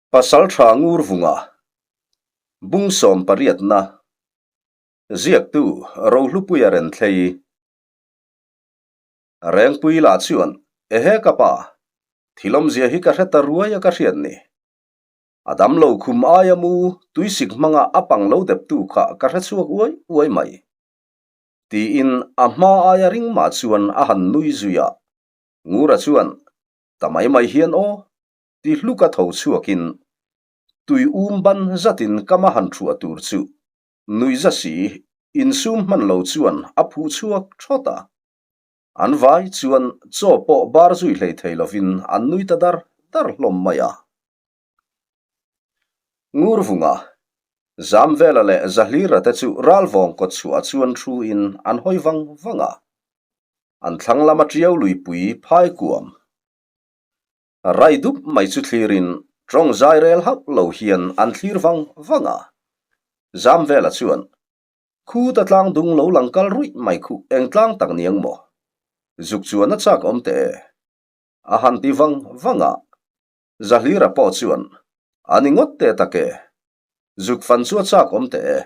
Pasaltha Ngurvunga, Bungsawm pariatna, Ziaktu Rohlupuia Renthlei, Rengpui lah chuan, Ehe ka pa, thil awmzia hi ka hre ta ruai a ka hriat ni. A damlo khum aia mu tuisik hmanga a pang lo deptu kha ka hre chhuak uai uai mai. Tiin a hma aia ring mah chuan a han nui zui a. Ngura chuan, Ta mai mai hian aw, Ti hluka tho chhuakin tui um ban zatin kama han thuah tur chu nuihza si insum hman lo chuan a phuh chhuak thawt a. An vai chuan chaw pawh bar zui hlei thei lovin an nui ta dar dar hlawm mai a. Ngurvunga, Zamvela leh Zahlira te chu ralvawng kawt chhuah chuan thu in an hawi vang vang a. An thlang lama tiau luipui phai kuam Rai dup mai chu thlirin tawng zai rel hauh lo hian an thlir vang vang a. Zamvela chuan, Khuta tlang dung lo lang kal ruih mai khuh eng tlang tak niang maw? Zuk chuan a chak awm teh e. A han ti vang vang a. Zahlira pawh chuan, A ni ngawt teh tak e. Zuk fan chu a chak awm teh e.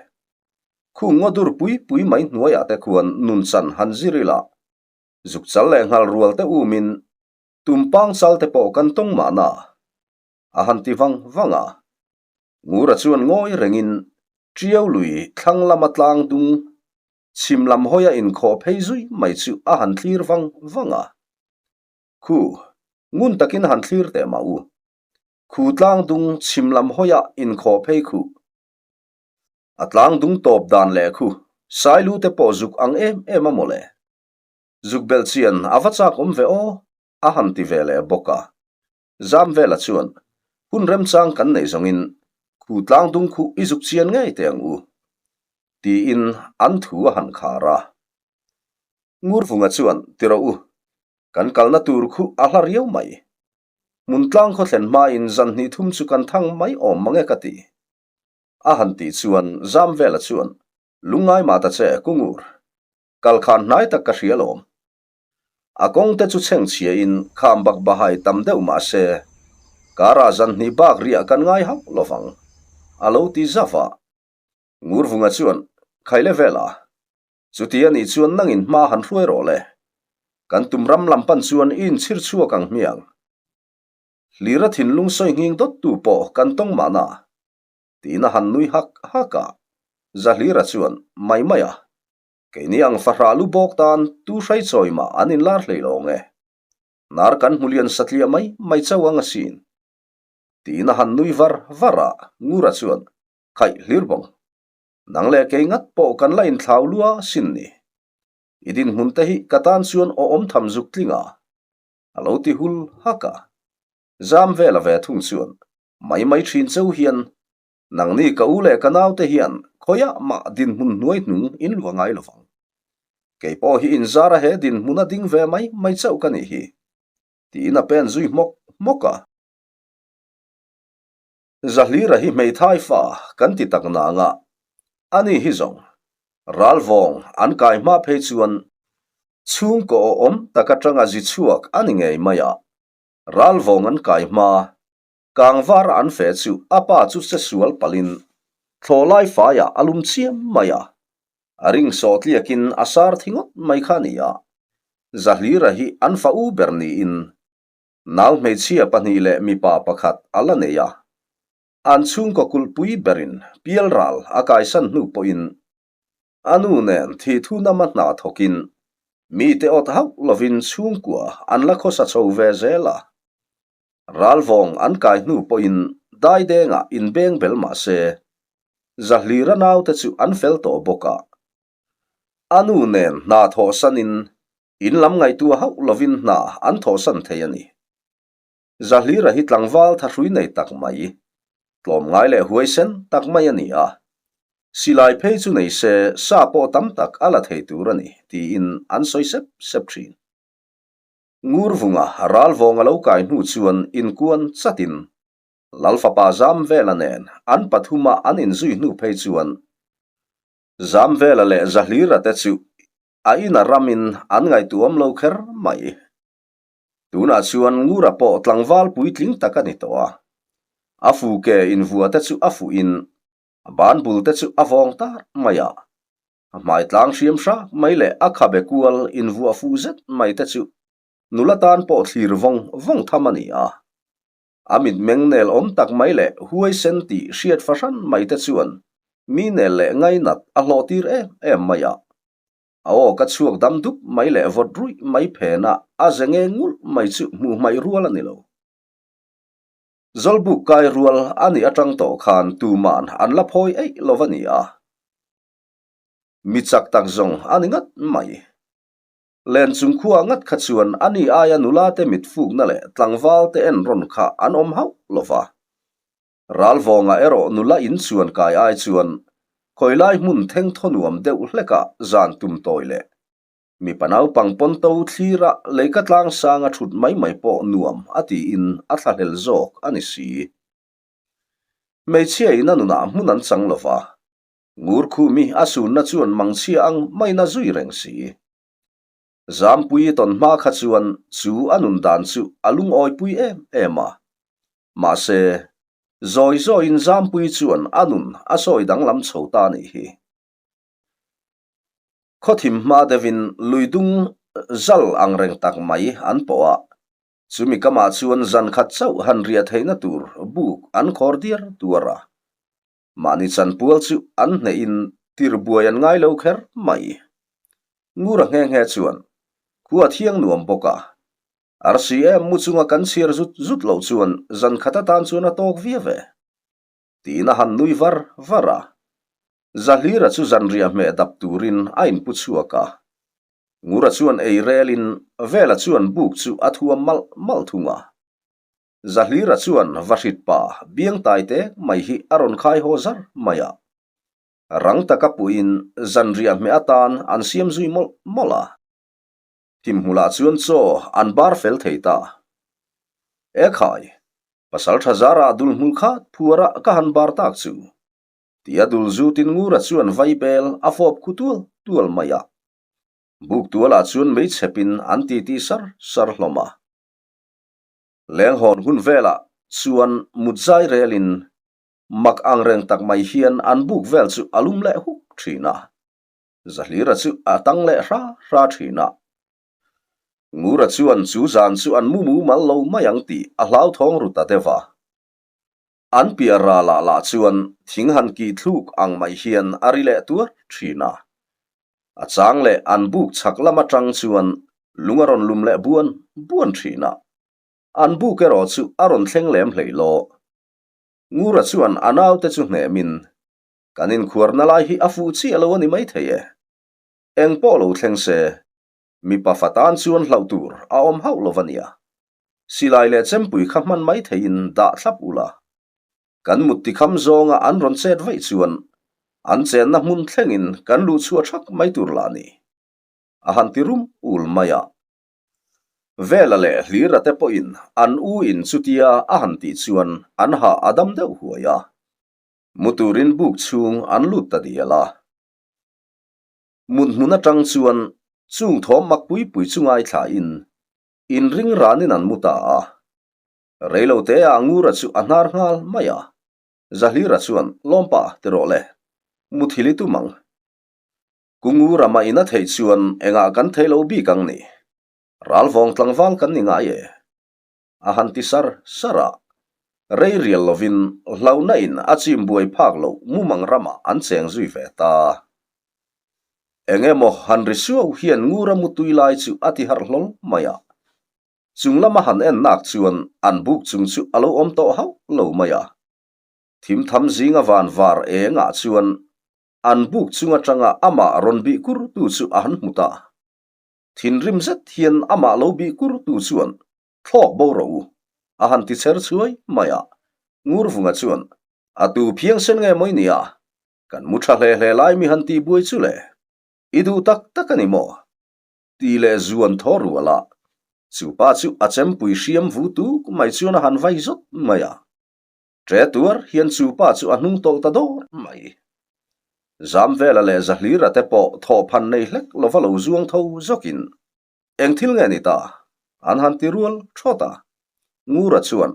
Khung ngaw dur pui pui mai hnuaiah te khuan nunchan han zir ila. Zuk chal leh nghal rual te umin Tumpang chal te pawh kan tawng mahna a han ti vang vang a. Ngura chuan ngawi rengin Tiau lui thlang lama tlang dung chhim lam hawia inkhawh phei zui mai chu a han thlir vang vang a. Khu, ngun takin han thlir teh mah u. Khu tlang dung chhim lam hawia inkhawh phei khuh. A tlang dung tawp dan leh khu Sailu te pawh zuk ang em em a mawle. Zuk belh chian a va chak awm ve aw, a han ti ve leh bawk a. Zamvela chuan, Hun remchang kan neih zawngin khu tlang dung khuh i zuk chian ngei teh ang u, tiin an thu a han khar a. Ngurvunga chuan, Ti rawh u, kan kalna tur khuh a hla riau mai. Hmun tlang khaw thlen hmain zan hnih thum chu kan thang mai awm mang e ka ti. A han tih chuan Zamvela chuan, Lungngai mah ta che, Kungur. Kal khan hnai tak ka hria lawm. A kawng te chu chheng chhia in kham bak bahai tam deuh mah se, kara zan hnih bak riah kan ngai hauh lo vang, a lo ti zauh a. Ngurvunga chuan, Khai le vel a, chuti a nih chuan nangin hma han hruai rawh le. Kan tum ram lam pan chuan i inchhir chhuak ang hmiang. Hlira thinlung sawi nghing dawt tu pawh kan tawng mahna. Tiin a han nui hak hak a, Zahlira chuan, Mai mai a, keini ang fahrah lu bawk tan tu hrai chawi mah an inlar hlei lo ang e. Hnar kan hmu lian satliah mai mai chauh ang asin. Tiin a han nui var var a, Ngura chuan, Khaih hlir bawng. Nang leh kei ngat pawh kan la inthlau lua sin ni. I dinhmun te hi ka tan chuan awm tham zuk tling a, a lo ti hul hak a. Zam vel a ve thung chuan mai mai thin cheu hian nangni ka u leh ka naute hian khawiah mah dinhmun hnuai hnung in luah ngai lo vang. Kei pawh hi inzara he dinhmun a ding ve mai mai chauh ka nih hi, tiin a pen zui hmawk hmawk a. Zahlira hi hmeithai fa kan ti tak nanga ani hi zawng ralvawng an kai hma phei chuan chhungkaw awm tak atanga zi chhuak a ni ngei mai a. Ralvawng an kai hma, kangvar an fe chu a pa chu che sual palhin thlawhlai faiah a lum chiam mai a, a ring sawh tliakin a sar thi ngawt mai kha a ni a. Zahlira hi an fa u ber niin nau hmeichhia pahnih leh mipa pakhat a la nei a, an chhungkaw kulhpui berin pialral a kaisan hnu pawhin A nu nen thi thu nama hna thawkin mite awt hauh lovin chhungkua an la khawsa chho ve zel a. Ralvawng an kai hnu pawhin daidengah inbeng bel mah se, Zahlira naute chu an fel tawh bawk a. A nu nen hna thawhsanin in lam ngaihtuah hauh lovin hna an thawhsan thei a ni. Zahlira hi tlangval thahrui nei tak mai, tlawmngai leh huaisen tak mai a ni a. Silai phei chu nei se sa pawh tam tak a la thei tur a ni, tiin an sawi sep sep thin. Ngurvunga ralvawng a lo kai hnu chuan inkuan chatin Lalfapa Zamvela nen an pathuma an inzui hnu phei chuan Zamvela leh Zahlira te chu a ina ramin an ngaihtuam lo kher mai. Tunah chuan Ngura pawh tlangval puitling tak a ni tawh a. A fu ke invua te chu a fuhin a ban bul te chu a vawng tar mai a. A hmai tlang hriam hrak mai leh a khabe kual invuah fuh zet mai te chu nula tan pawh thlir vawng vawng tham a ni a. A mitmeng nel awm tak mai leh huaisen tih hriat fahran mai te chuan mi nel leh ngainat a hlawh tir em em mai a. A aw ka chhuak dam dup mai leh vawt ruih mai phenah a ze nge ngulh mai chu hmuh hmaih rual a ni lo. Zawlbuk kai rual a nih atang tawh khan tuman an la phawi eih lo va ni a. Mi chak tak zawng a ni ngat mai. Len chung khua ngat kha chuan a ni aia nula te mit fukna leh tlangval te en rawn kha an awm hauh lo va. Ralvawngah erawh nula in chuan kai ai chuan khawilai hmun thengthaw nuam deuh hlekah zan tum tawi leh mipa naupang pawn to thlira leika tlang sanga thut mai mai pawh nuam a tiin a thlahlel zawk a ni si. Hmeichhia in a nunah hmun an chang lo va, Ngurkhumi a sunna chuan mangchhia ang maina zui reng si. Zampui tawn hma kha chuan chu a nun dan chu a lungawipui em em a. Mahse, zawi zawiin Zampui chuan a nun a sawi danglam chho ta nih hi. Khawthim hma deuhin lui dung zal ang reng tak mai an pawh a, chumi kamah chuan zan khat chauh han riah theihna tur buk an khawr diar tuar a. Mahni chanpual chu an hnehin tir buai an ngai lo kher mai. Ngura nghe nghe chuan khua thiang nuam bawk a, arsi em mu chunga kan chhiar zut zut loh chuan zan khat atan chuan a tawk viau ve. Tiin a han nui var var a. Zahlira chu zanriah hmeh dap turin a inpu chhuak a. Ngura chuan ei relin Vela chuan buk chu a thuam malh malh thung a. Zahlira chuan Vahrit pa biang tai te mai hi a rawn khai haw zar mai a. Rang taka puiin zanriah hmeh atan an siam zui mawlh mawlh a. Thimhmulah chuan chaw an bar fel thei ta. E khai, pasal tha zarah dul hmul khat phuarah ka han bar tak chu. Tia dul zutin Ngura chuan vaibel a fawp khu tual tual mai a. Buk tualah chuan mei chhepin an titi sar sar hlawm a. Lenghawn hun velah chuan mut zai relin mak angreng tak mai hian an buk vel chu a lum leh huk thin a. Zahlira chu a tang leh hra hra thin a. Ngura chuan chu zan chu an mu mumal lo mai ang tih a hlauthawng ru ta deuh a. An piah ralah lah chuan thing han kih thluk ang mai hian a ri leh tuar thin a. A chang leh an buk chhak lam atang chuan lung a rawn lum leh buan buan thin a. An buk erawh chu a rawn thleng lem hlei law. Ngura chuan a naute chu hnemin Kan inkhuarna lai hi a fuh chiah lo a ni maithei e. Eng pawh lo thleng se, mipa fa tan chuan hlauh tur a awm hauh lo va nia. Silai leh chempui kha hman maitheiin dah thlap ula. Kan mut tikham zawnga an rawn chet vaih chuan an chenna hmun thlengin kan luh chhuah thak mai tur lah ni. A han ti rum ul mai a. Vela leh Hlira te pawhin an u in chutia a han tih chuan an hah a dam deuh huai a. Mu turin buk chhung an lut ta dial a. Mut hmun atang chuan chung thawm mak pui pui chu ngaithlain inring ranin an mu ta a. Reiloteah Ngura chu a hnar nghal mai a. Zahlira chuan, Lawmpa, ti rawh le. Muthil i tum ang. Ku Ngura mah in a theih chuan engah kan thei lo bik ang ni. Ralvawng tlangval kan ni ngai e. A han ti sar sar a, rei rial lovin hlauhna in a chim buai phak loh mumang ramah an cheng zui ve ta. Eng emaw han ri suau hian Ngura mutui lai chu a ti harh hlawl mai a. Chung lama han en nak chuan an buk chung chu a lo awm tawh hauh lo mai a. Thimtham zinga van var engah chuan an buk chung atanga amah rawn bih kur tu chu a han hmu ta. Thinrim zet hian amah lo bih kur tu chuan thlawk bo rawh u, a han ti cher chhuai mai a. Ngurvunga chuan, A tu phiang sen nge mawi nia, kan mu tha hle hle lai mi han tih buai chu le, i duh tak tak a ni maw? Ti leh zuan thaw rual a, chu pa chu a chempui hriam vu tuk mai chuan a han vai zawt mai a. Ṭe tuar hian chu pa chu a hnung tawlh ta dawr mai. Zamvela leh Zahlira te pawh thawhphan nei hlek lova lo zuang tho zawkin, Eng thil nge ni ta? An han ti rual thawt a. Ngura chuan.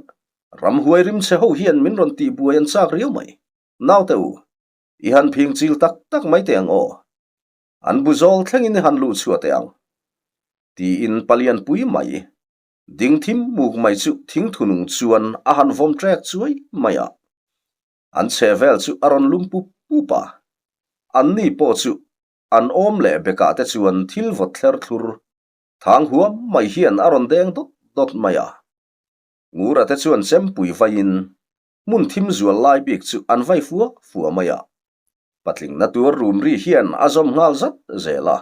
Ramhuai rimchhe ho hian min rawn tihbuai an chak riau mai. Naute u, i han phing chil tak tak mai teh ang aw. An bu zawl thlengin i han luh chhuah teh ang. Tiin palian pui mai, ding thim muk mai chu thingthunung chuan a han vawm trek chuai mai a. An chhe vel chu a rawn lum pup pup a. Anni pawh chu an awm leh bekah te chuan thil vawt thler thlur thang huam mai hian a rawn deng dawt dawt mai a. Ngura te chuan chempui vaiin hmun thim zual lai bik chu an vai fua fua mai a. Patlingna tur rum ri hian a zawm nghal zat zel a.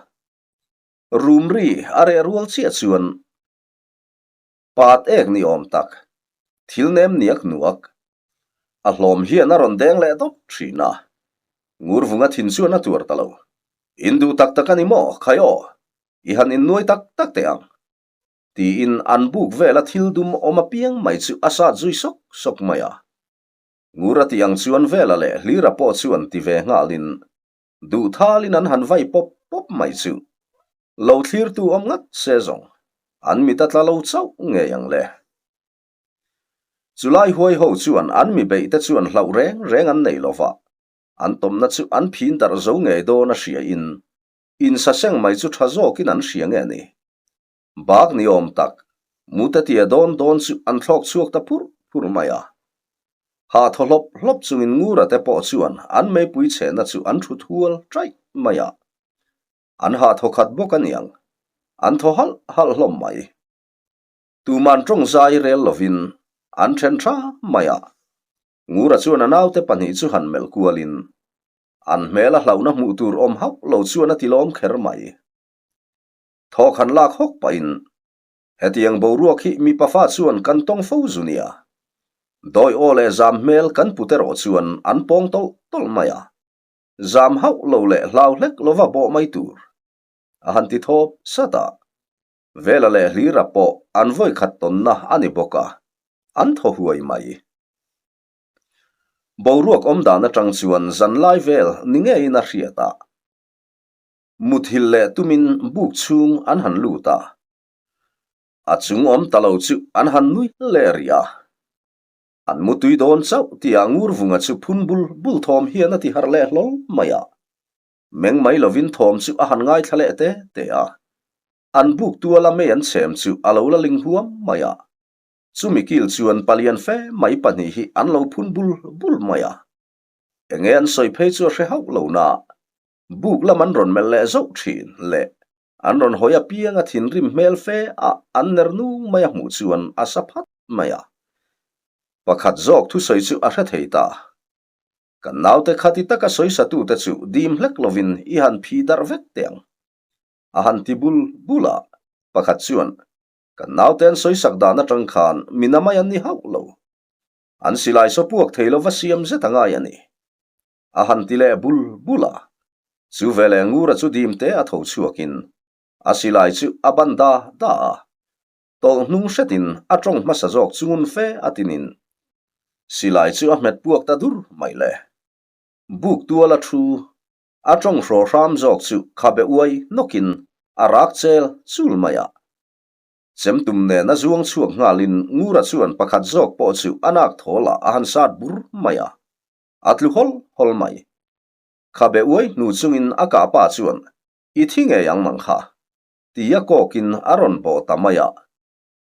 Rum ri a reh rual chiah chuan pat ek ni awm tak, thil nem niak nuak, a hlawm hian a rawn deng leh dawt thin a. Ngurvunga thin chuan a tuar ta lo. In duh tak tak a ni maw, khai aw, i han innuai tak tak teh ang. Tiin an buk vela thil dum awm apiang mai chu a sat zui sawk sawk mai a. Ngura tih ang chuan Vela leh Hlira pawh chuan ti ve nghalin duh thalin an han vai pawp pawp mai chu lo thlirtu awm ngat se zawng an mit a tla lo chauh ngei ang le. Chulai huai ho chuan an mi beih te chuan hlauh reng reng an nei lova, an tawmna chu an phin darh zo ngei dawn a hria in insaseng mai chu tha zawkin an hria nge ni. Bak ni awm tak, mute tia dawn dawn chu an thlawk chhuak ta phur phur mai a. Ha thaw hlawp hlawp chungin Ngura te pawh chuan an meipui chhehna chu an thut hual ṭaih mai a. An ha thaw khat bawk a niang, an thaw halh halh hlawm mai. Tuman ṭawng zai rel lovin an ṭhen ṭha mai a. Ngura chuan a naute pahnih chu han melh kualin an hmel a hlauhna hmuh tur awm hauh lo chuan a ti lawm kher mai. Thawk han lak hawk pahin, Hetiang boruak hi mipa fa chuan kan tawng fo zu nia. Dawi aw leh zam hmel kan put erawh chuan an pawng tawlh tawlh mai a. Zam hauh lo leh hlau hlek lova bawh mai tur. A han ti thawp sat a. Vela leh Hlira pawh an vawi khat tawnna a ni bawk a, an thaw huai mai. Boruak awm dan atang chuan zanlai vel ni ngeiin a hriat a. Muthilh leh tumin buk chhung an han lut a, a chung awm ta lo chu an han nui leh rih a. An mutui dawn chauh tihah Ngurvunga chu phun bul bul thawm hian a ti harh leh hlawl mai a. Meng mai lovin thawm chu a han ngaithla leh te te a. An buk tuala mei an chhem chu a lo la ling huam mai a. Chumi kil chuan palian fe mai pahnih hi an lo phun bul bul mai a. Enge an sawi phei chu a hre hauh lo na. Buk lam an rawn melh leh zauh thin leh an rawn hawi apiang a thinrim hmel fe a an ner nung mai a hmuh chuan a sa phat mai a. Pakhat zawk thusawi chu a hre thei ta. Kan naute khati taka sawisatute chu dim hlek lovin i han phi darh vek teh ang. A han ti bul bul a, pakhat chuan kan naute an sawisak dan atang khan mi na mai an ni hauh lo. An silai saw puak thei lova siam zet a ngai a ni. A han ti leh bul bul a. Chu veleh Ngura chu dim te a tho chhuakin a silai chu a ban da da a. Tawlh hnung hretin a tawng hmasa zawk chungun fe a tinin silai chu a hmet puak ta dur mai le. Buk tual a thu a tawng hraw hram zawk chu khabe uai nawkin a rak chel chul mai a. Chemtum nen a zuang chhuak nghalin Ngura chuan pakhat zawk pawh chu a nak thawl ah a han sat bur mai a. A tlu hawl hawl mai. Khabe uai hnu chungin a kah pa chuan, I thi ngei ang nang kha. Tia kawkin a rawn bawh ta mai a.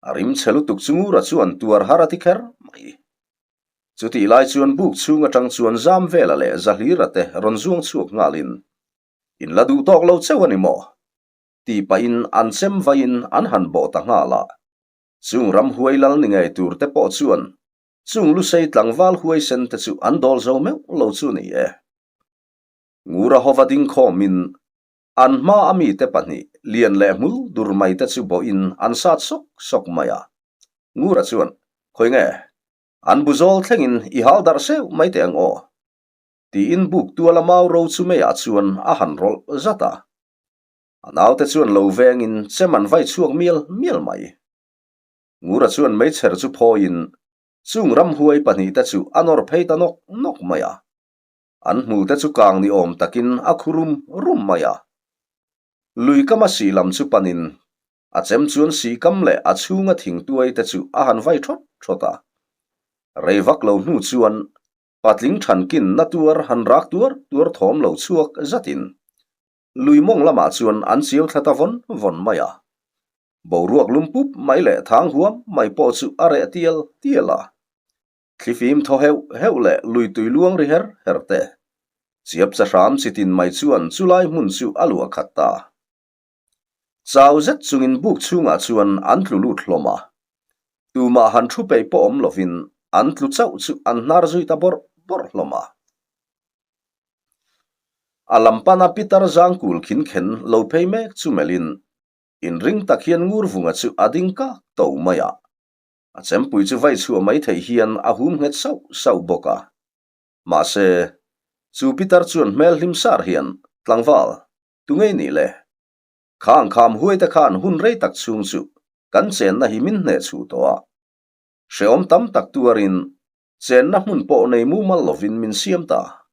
A rim chhe lutuk chu Ngura chuan tuar har a ti kher mai. Chutih lai chuan buk chhung atang chuan Zamvela leh Zahlira te rawn zuang chhuak nghalin, In la duh tawk lo cheu a ni maw? Ti pahin an chem vaiin an han bawh ta nghal a. Chung ramhuai lal ni ngei tur te pawh chuan chung lusei tlangval huaisen te chu an dawl zo meuh lo chu ni e. Ngura hova ding khawmin an hma a mite pahnih lian leh hmul dur mai te chu bawhin an sat sawk sawk mai a. Ngura chuan, Khawi nge? An bu zawl thlengin i hal darh seuh mai teh ang aw? Tiin buk tuala mau ro chu meiah chuan a han rawlh zat a. A naute chuan lo vengin chem an vai chhuak mial mial mai. Ngura chuan meichher chu phawiin chung ramhuai pahnihte chu a nawr phei ta nawk nawk mai a. An hmulte chu kang ni awm takin a khu rum rum mai a. Lui kama sih lam chu panin a chem chuan sih kam leh a chhunga thing tuai te chu a han vai thawt thawt a. Rei vak lo hnu chuan patling thankin na tuar han rak tuar tuar thawm lo chhuak zatin lui mawng lamah chuan an chiau thla ta vawn vawn mai a. Boruak lum pup mai leh thang huam mai pawh chu a reh tial tial a. Thlifim thaw heuh heuh leh lui tui luang ri her her te. Chiap cha hram chitin mai chuan chulai hmun chu a luah khat ta. Chau zet chungin buk chhungah chuan an tlu lut hlawm a. Tumah han thu peih pawh awm lovin an tlu chauh chu an hnar zui ta bawrh bawrh hlawm a. A lam pana pitar zangkul khin khen lo phei mek chu melhin inring tak hian Ngurvunga chu a ding kak to mai a. A chempui chu vai chhuah mai theih hian a hum nghet sauh sauh bawk a. Mahse, chu pitar chuan hmel hlim sar hian tlangval Tungei nih le? Khang kham huai te khan hun rei tak chhung chu kan chenna hi min hneh chhuh tawh a. Hrehawm tam tak tuarin chenna hmun pawh nei mumal lovin min siam ta.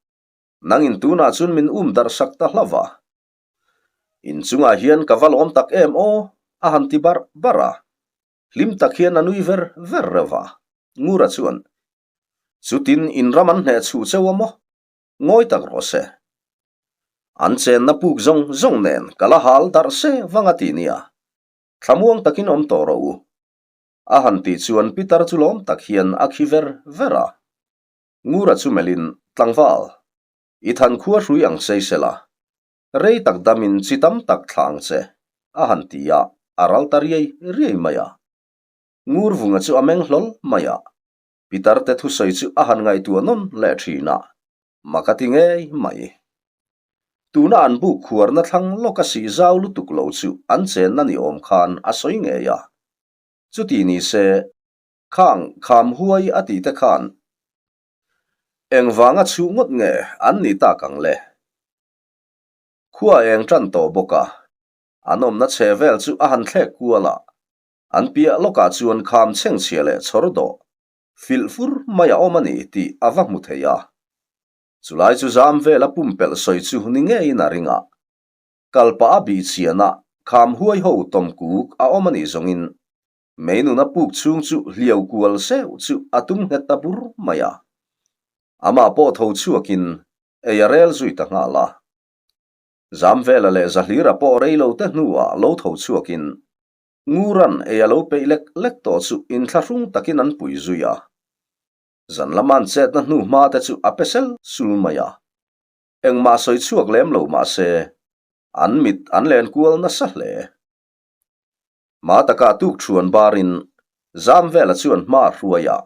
Nangin tunah chuan min um darh sak ta hlauh a. Inchungah hian ka va lawm tak em aw? a han ti barh barh a. Hlim tak hian a nui ver ver reuh a. Ngura chuan, Chutin in ram an hneh chhuh cheu a maw? Ngawi tak rawh se. An chenna puk zawng zawng nen ka la hal darh se vang a ti nia. Thlamuang takin awm tawh rawh u. A han tih chuan Pitar chu lawm tak hian a khi ver ver a. Ngura chu melhin, Tlangval, i than khua hrui ang sei sela. Rei tak damin chi tam tak thla ang che, a han ti a, a ral ta riai riai mai a. Ngurvunga chu a meng hlawl mai a. Pitarte thusawi chu a han ngaihtuah nawn leh thin a, mak a ti ngei mai. Tuna an buk khuarna thlang lawk a sih zau lutuk lo chu an chenna ni awm khan a sawi ngei a. Chuti ni se, khang kham huai a tih te khan engvanga chhuh ngawt nge an nih tak ang le? Khua eng tan tawh bawk a, an awmna chhe vel chu a han thlek kual a, An piah lawkah chuan kham chhengchhia leh chhawr dawh filh fur mai a awm a ni tih a va hmu thei a. Chulai chu zam vela pumpelh sawi chu ni ngeiin a ring a. Kal pah a bih chian a, kham huai ho tawm kuk a awm a nih zawngin meinuna puk chhung chu hliau kual seuh chu a tum nghet ta bur mai a. Amah pawh tho chhuakin ei a rel zui ta nghal a. Zamvela leh Zahlira pawh rei lo te hnuah lo tho chhuakin Nguran ei a lo peih lek lek tawh chu inthlahrung takin an pui zui a. Zan lama an chetna hnu hma te chu a pe sel sul mai a. Engmah sawi chhuak lem lo mah se, an mit an len kual nasa hle. Hma takah tuk thuan barin Zamvela chuan hma a hruai a,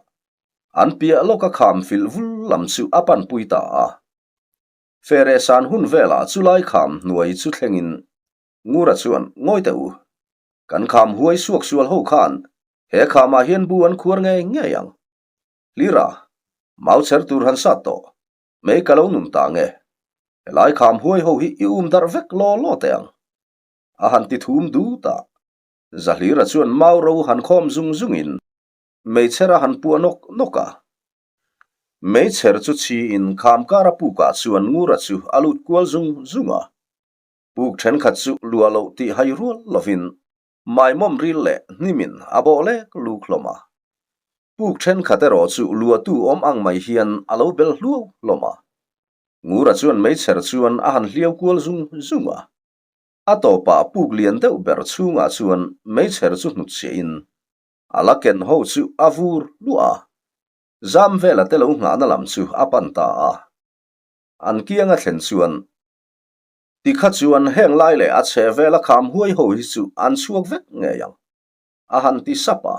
an piah lawka kham filh vul lam chu a panpui ta a. Fere san hun velah chulai kham hnuai chu thlengin Ngura chuan, Ngawi teh u, kan kham huai suak sual ho khan he khamah hian bu an khuar ngei ngei ang. Hlira, mau chher tur han sat tawh, mei ka lo nun ta nge, helai kham huai ho hi i um darh vek law law teh ang. A han ti thum dut a, Zahlira chuan mau ro han khawm zung zungin meichher a han puah nawk nawk a. Meichher chu chhiin kham kara pukah chuan Ngura chu a lut kual zung zung a. Puk thenkhat chu luah loh tih hai rual lovin maimawm ril leh hnimin a bawh lek luk hlawm a. Puk thenkhat erawh chu luahtu awm ang mai hian a lo bel hluau hlawm a. Ngura chuan meichher chuan a han hliau kual zung zung a. A tawpah puk lian deuh ber chhungah chuan meichher chu hnutchhiahin a la ken ho chu a vur luah a. Zam vela te lo nghahna lam chu a pan ta a. An kianga thlen chuan Tikha chuan heng lai leh a chhe vela kham huai ho hi chu an chhuak vek ngei ang, a han ti sap a.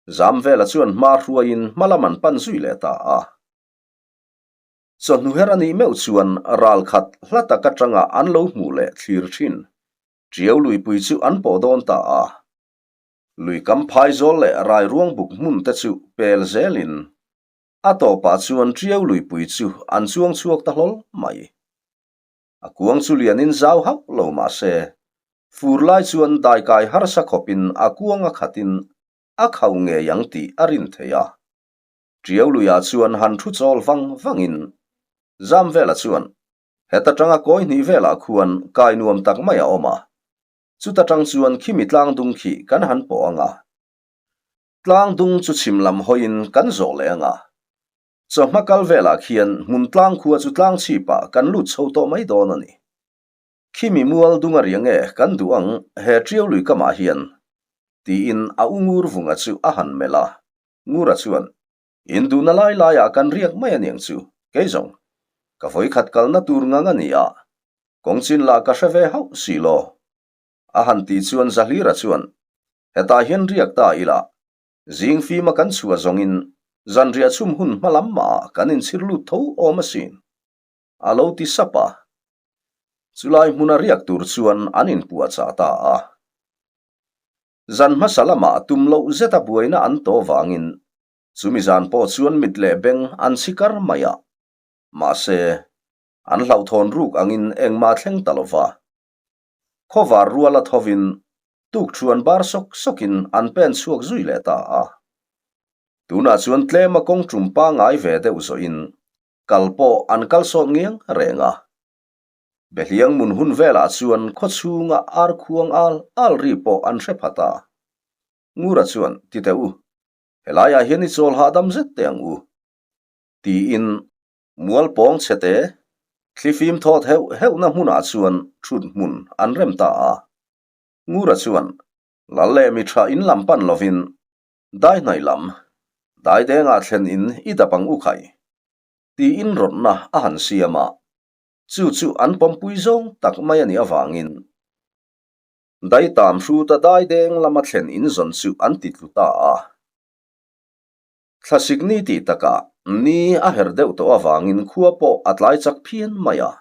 Zam vela chuan hma hruaiin hma lam an pan zui leh ta a. Chawhnu her a nih meuh chuan ral khat hla tak atanga an lo hmuh leh thlir thin Tiau luipui chu an pawh dawn ta a. Lui kam phaizawl leh rairuang buk hmun te chu pel zelin A tawpah chuan Tiau luipui chu an chuang chhuak ta hlawl mai. A kuang chu lianin zau hauh lo mah se, fur lai chuan daikai harsa khawpin a kuang a khatin a khauh ngei ang tih a rin thei a. Tiau luiah chuan han thu chawl vang vangin Zamvela chuan heta tanga kawi hnih velah khuan kai nuam tak mai a awm a, chuta tang chuan khimi tlang dung khi kan han pawh ang a. Tlang dung chu chhim lam hawiin kan zawh leh ang a. Chawhma kal velah khian hmun tlang khua chu tlang chhipah kan lut chho tawh mai dawn a ni. Khimi mual dung a ria nge kan duh ang he ṭiau lui kamah hian? tiin a u Ngur Vunga chu a han melh a. Ngura chuan, In duhna lai laiah kan riak mai a niang chu, kei zawng. Ka vawikhat kalna tur ngang a ni a, kawng chin lah ka hre ve hauh si law. A han tih chuan Zahlira chuan, Hetah hian riak ta ila, zing fima kan chhuah zawngin zanriah chhum hun hma lam mahah kan inchhir lut tho awm asin, a lo ti sap a. Chulai hmuna riak tur chuan an inpuahchah ta a. Zan hmasa lamah tum loh zeta buaina an tawh vangin chumi zan pawh chuan mit leh beng an chhi kar mai a. Mahse, an hlauhthawn ruk angin engmah thleng ta lo va. Khawvar ruala thovin tukṭhuan bar sawk sawkin an pen chhuak zui leh ta a. Tunah chuan tlema kawng ṭum pangngai ve deuh zawhin kal pawh an kal sawt ngiang reng a. Behliang mun hun velah chuan khaw chhunga ar khuang al al ri pawh an hre phat a. Ngura chuan, Ti teh u, helaiah hian i chawl hahdam zet teh ang u, tiin Mual pawng chhete, thlifim thawt heuh heuhna hmunah chuan thut hmun an rem ta a. Ngura chuan, Lal leh mi tha in lam pan lovin, dai hnaih lam, dai dengah thlen in i dap ang u khai, tiin rawtna a han siam a. Chu chu an pawmpui zawng tak mai a nih avangin, dai tam hruta dai deng lama thlen in zawn chu an ti tlu ta a. Thlasik ni tih takah ni a her deuh tawh avangin khua pawh a tlai chak phian mai a.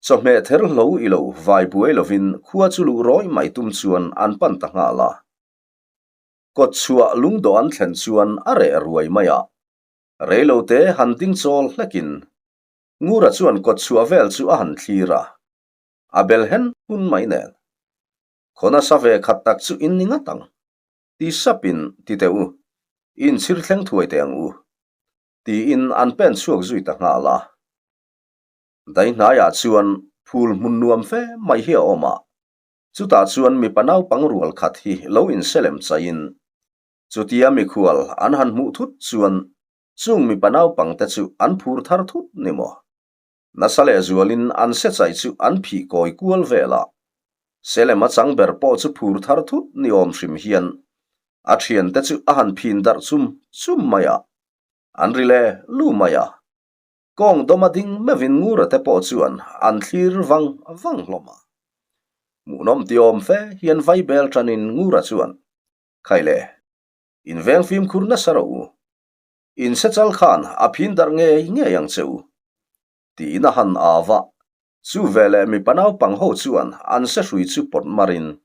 Chawhmeh ther hlo i lo vai buai lovin khua chu luh rawih mai tum chuan an pan ta nghal a. Kawt chhuah lungdawh an thlen chuan a reh ruai mai a. Reilote han ding chawl hlekin Ngura chuan kawt chhuah vel chu a han thlir a. A bel hen hun mai nen. Khaw nasa ve khat tak chu in ni ngat ang. Ti sapin, Ti teh u, i inchhir thleng thuai teh ang u, tiin an pen chhuak zui ta nghal a. Daihnaiah chuan phul hmun nuam fe mai hi a awm a, chutah chuan mipa naupang rual khat hi lo inselem chaiin, chutia mikhual an han hmuh thut chuan chung mipa naupangte chu an phur thar thut ni maw? Nasa leh zualin an se chai chu an phih kawi kual vel a, Selem a chang ber pawh chu phur thar thut ni awm hrim hian a thiante chu a han phin darh chum chum mai a, an ri le lu mai a. Kawng dawma ding meuhin Ngura te pawh chuan an thlir vang vang hlawm a. Hmuhnawm ti awm fe hian vaibel tanin Ngura chuan, Khaile, inveng fimkhur nasa rawh u. In sechal khan a phin darh ngei ngei ang che u, tiin a han au a. Chu veleh mipa naupang ho chuan an sehrui chu pawt marin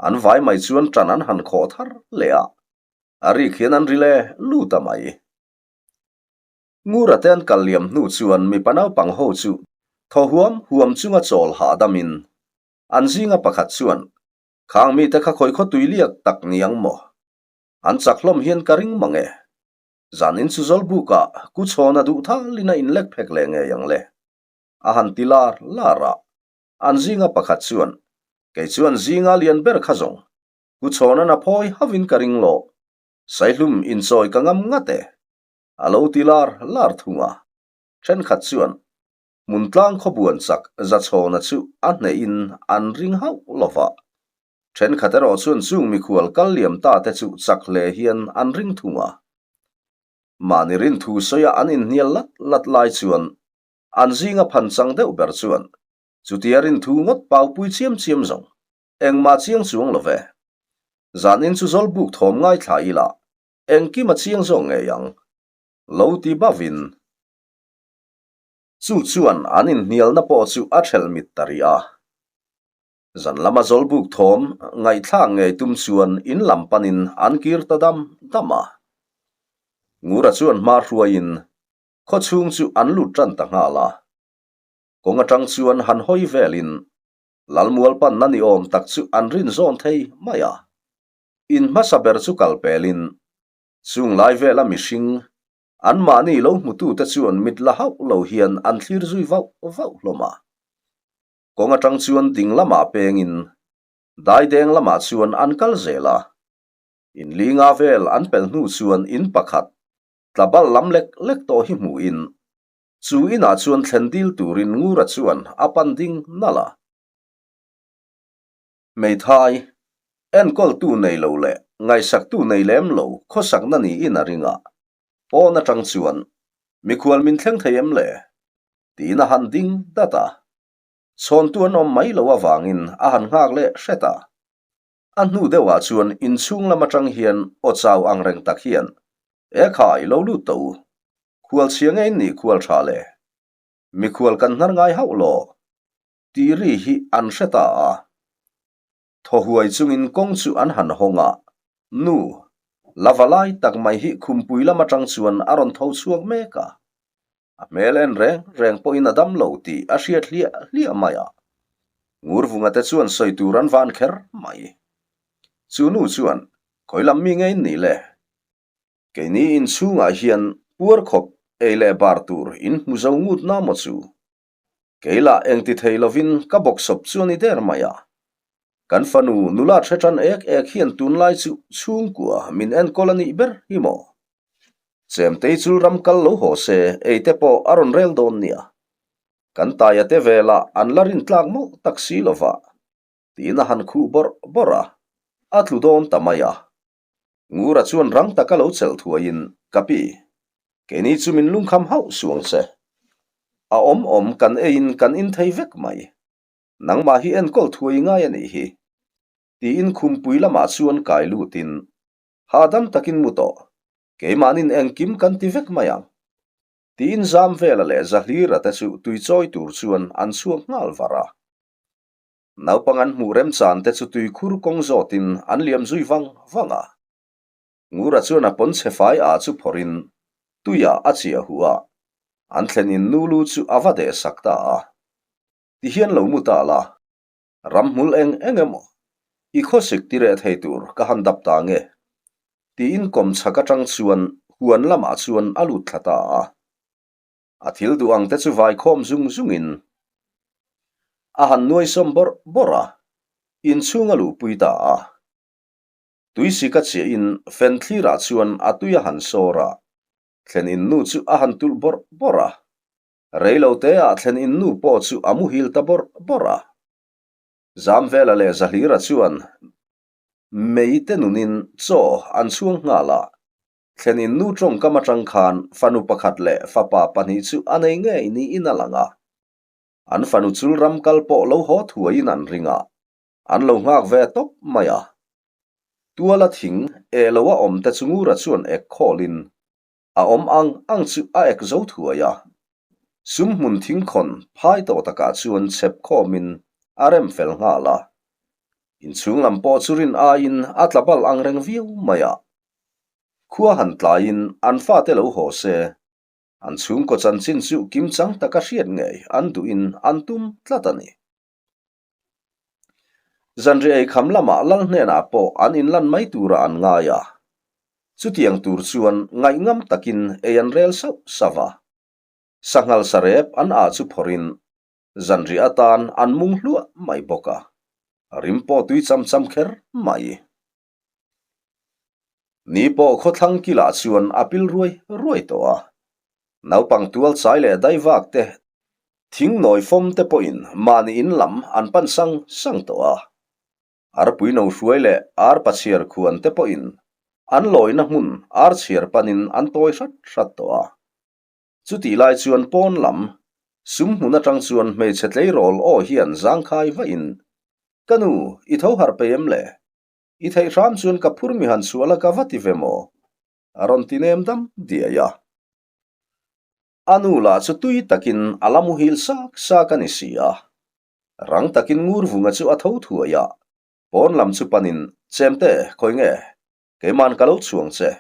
an vai mai chuan ṭan an han khawh thar leh a, a rik hian an ri le lut a mai. Ngura te an kal liam hnu chuan mipa naupang ho chu thaw huam huam chunga chawl hahdamin an zinga pakhat chuan, Khang mite kha khawi khaw tui liak tak ni ang maw? An chak hlawm hian ka ring mang e. Zanin chu Zawlbukah ku chhawna duh thalin a inlek phek leh ngei ang le. A han ti lar lar a. An zinga pakhat chuan, Kei chuan zinga lian ber kha zawng. Ku chhawnan a phawi hauhin ka ring lo. Saihlum inchawi ka ngam ngat e. A lo ti lar lar thung a. Thenkhat chuan, Hmuntlang khawbuan chak Zachhawna chu a hnehin an ring hauh lo va. Thenkhat erawh chuan chung mikhual kal liam ta te chu chak hle hian an ring thung a. Mahni rin thu sawia an inhnial lat lat lai chuan an zinga phan chang deuh ber chuan chutia rin thu ngawt paupui chiam chiam zawng engmah chiang chuang lo ve. Zanin chu Zawlbuk thawm ngaithla ila engkim a chiang zawk ngei ang lo ti bavin chu chuan an inhnialna pawh chu a thelh mit ta rih a. Zan lama Zawlbuk thawm ngaihthlak ngei tum chuan in lam panin an kir ta dam dam a. Ngura chuan hma hruaiin khaw chhung chu an lut tan ta nghal a. Kawng atang chuan han hawi velin Lalmual panna ni awm tak chu an rin zawn thei mai a. In hmasa ber chu kal pelin chung lai vela mihring anmahni lo hmutute chuan mit la hauh lo hian an thlir zui vauh vauh hlawm a. Kawng atang chuan ding lamah pengin daideng lamah chuan an kal zel a. In linga vel an pel hnu chuan in pakhat, tlabal lam lek lek tawh hi hmuhin, chu inah chuan thlen dil turin Ngura chuan a pan ding nalh a. Hmeithai, enkawltu nei lo leh ngaihsaktu nei lem lo khawsakna niin a ring a, pawn atang chuan, Mikhual min thleng thei em le? tiin a han ding dat a. Chhawntu an awm mai lo avangin a han nghak leh hret a. A hnu deuhah chuan inchhung lam atang hian aw chau ang reng tak hian, E khai, lo lut tawh u. Khual chhia nge in nih khual tha le? Mikhual kan hnar ngai hauh law? Tih ri hi an hre ta a. Thaw huai chungin kawng chu an han hawng a, Nu, la va lai tak mai hi khumpui lam atang chuan a rawn tho chhuak mek a. A hmel en reng reng pawhin a dam lo tih a hriat hliah hliah mai a. Ngurvunga te chuan sawi tur an van kher mai. Chu nu chuan, Khawi lam mi nge in nih le? Keini inchhungah hian puar khawp ei leh bar tur in hmu zo ngut na maw chu? Kei lah engti thei lovin ka bawksawp chu a ni der mai a. Kan fanu nula hre tan ek ek hian tunlai chu chhungkua min enkawl a nih ber hi maw? Chemtei chul ram kal lo haw se ei te pawh a rawn rel dawn nia. Kan taia te velah an la rin tlak mawlh tak si lova tiin a han khuh bawrh bawrh a, a tlu dawn ta mai a. Ngura chuan rang taka lo chelh thuaiin, Ka pi, keini chu min lungkham hauh suang che. A awm awm kan eiin kan in thei vek mai. Nangmah hi enkawl thuai ngai a nih hi. Tiin khumpui lamah chuan kai lutin, Hahdam takin mu tawh, keimahnin engkim kan ti vek mai ang. Tiin Zamvela leh Zahlira te chu tuichawi tur chuan an chhuak nghal var a. Naupang an hmuh remchan te chu tuikhur kawng zawtin an liam zui vang vang a. Ngura chuan a pawn chhe fai ah chu phawrhin tuiah a chiah huh a, an thlen in nu lu chu a va deh sak ta a. Tihian lo mu ta la, ramhmul eng eng emaw i khawsik ti reh thei tur ka han dap ta nge? Tiin kawmchhak atang chuan huan lamah chuan a lut thla ta a. A thil duh ang te chu vaikhawm zung zungin a han nuaisawm bawrh bawrh a, inchhung a luhpui ta a. Tuisika chiahin fen thlirah chuan a tui a han sawr a, thlen in nu chu a han tulh bawrh bawrh a. Reilo teah thlen in nu pawh chu a muhil ta bawrh bawrh a. Zamvela leh Zahlira chuan mei te nunin chaw an chhuang nghal a, Thlen in nu tawngkam atang khan fanu pakhat leh fapa pahnih chu a nei ngei niin a lang a. An fanu chul ram kal pawh lo haw thuaiin an ring a, an lo nghak ve tawp mai a. Tuala thing eh lo a awm te chu Ngura chuan ek khawlin a awm ang ang chu a ek zo thuai a. Sum hmun thingkhawn phai tawh takah chuan chhep khawmin a rem fel nghal a. Inchhung lam pawh chu rin aiin a tla bal ang reng viau mai a. Khua han tlaiin an fate lo haw se, an chhungkaw chanchin chu kimchang taka hriat ngei an duhin an tum tlat a ni. Zanriah eikham lamah lal hnenah pawh an inlan mai turah an ngai a, chutiang tur chuan ngaihngam takin ei an rel sauh sauh a. Sanghal sarep an ah chu phawrhin zanriah atan an mung hluah mai bawk a, rim pawh tui cham cham kher mai. Ni pawh khawthlang kilah chuan a pil ruai ruai tawh a, naupang tual chai leh daivak te, thing nawi fawm te pawhin mahni in lam an pan sang sang tawh a. Arpui no hruai leh arpa chhiar khuan te pawhin an lawina hmun ar chhiar panin an tawi hrat hrat tawh a. Chutih lai chuan pawn lam sum hmun atang chuan hmeichhe tleirawl aw hian zangkhai vahin, Ka nu, i tho harh pei em le? I theih hram chuan ka phur mi han chhuah la ka va ti ve maw? A rawn ti nem dam diai a. A nu lah chu tui takin a la muhil sak sak a ni si a. Rang takin Ngurvunga chu a tho thuai a, pawn lam chu panin, Chemte, khawi nge? Keiman ka lo chhuang che.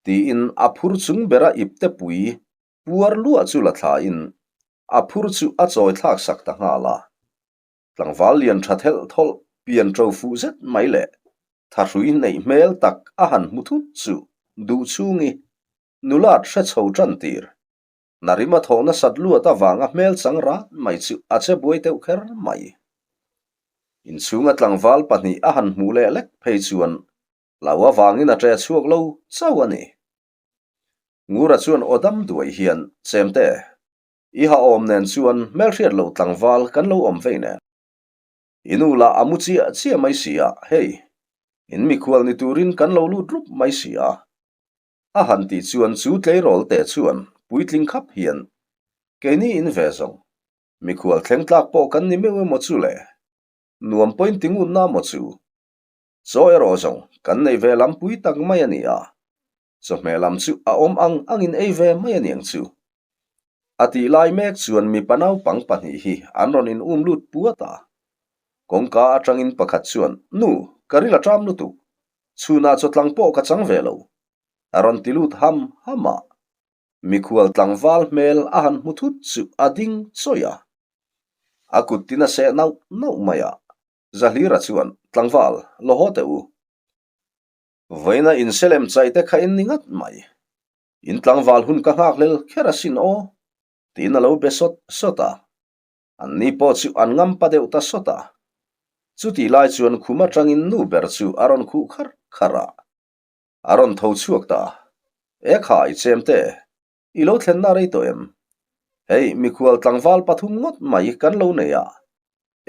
Tiin a phur chung bera ipte pui puar luah chu la thlain a phur chu a chawi thlak sak ta nghal a. Tlangval lian tha thelh thawlh pian ṭo fuh zet mai leh thahrui neih hmel tak a han hmu thut chu duh chhungi nulat hre chho ṭan tir. Narim a thawh nasat luat avanga hmel chang rat mai chu a che buai deuh kher mai. Inchhunga tlangval pahnih a han hmuh leh lek phei chuan. Hlau avangin a ṭe chhuak lo chauh a ni. Ngura chuan aw dam duai hian, Chemte, i ha awm nen chuan hmelhriat lo tlangval kan lo awm vei nen. I nu lah a mu chiah chiah mai si a, hei, in mikhual ni turin kan lo lut rup mai si a. A han tih chuan chu tleirawl te chuan puitling khap hian, Keini in ve zawng, mikhual thleng tlak pawh kan ni meuh emaw chu le? Nuam pawhin ti ngut na maw chu? Chaw erawh zawng kan nei ve lam pui tak mai a ni a, chawhmeh lam chu a awm ang angin ei ve mai a niang chu. A tih lai mek chuan mipa naupang pahnih hi an rawn in um lut puat a. Kawngka atangin pakhat chuan, Nu, ka ril a ṭam lutuk. Chhunah chawtlang pawh ka chang ve lo. A rawn ti lut ham ham a. Mikhual tlangval hmel a han hmu thut chu a ding chawih a. A kut tin a seh nauh nauh mai a. Zahlira chuan, Tlangval, lo haw teh u. Vawiina inselem chaih te kha in ni ngat mai. In tlangval hun ka nghak hlel kher asin aw, tiin a lo be sawt sawt a. An ni pawh chu an ngam pa deuh ta sawt a. Chutih lai chuan khum atangin nu ber chu a rawn khuh kharh kharh a. A rawn tho chhuak ta. E khai, chemte, I lo thlenna rei tawh em? Hei, mikhual tlangval pathum ngawt mai kan lo nei a,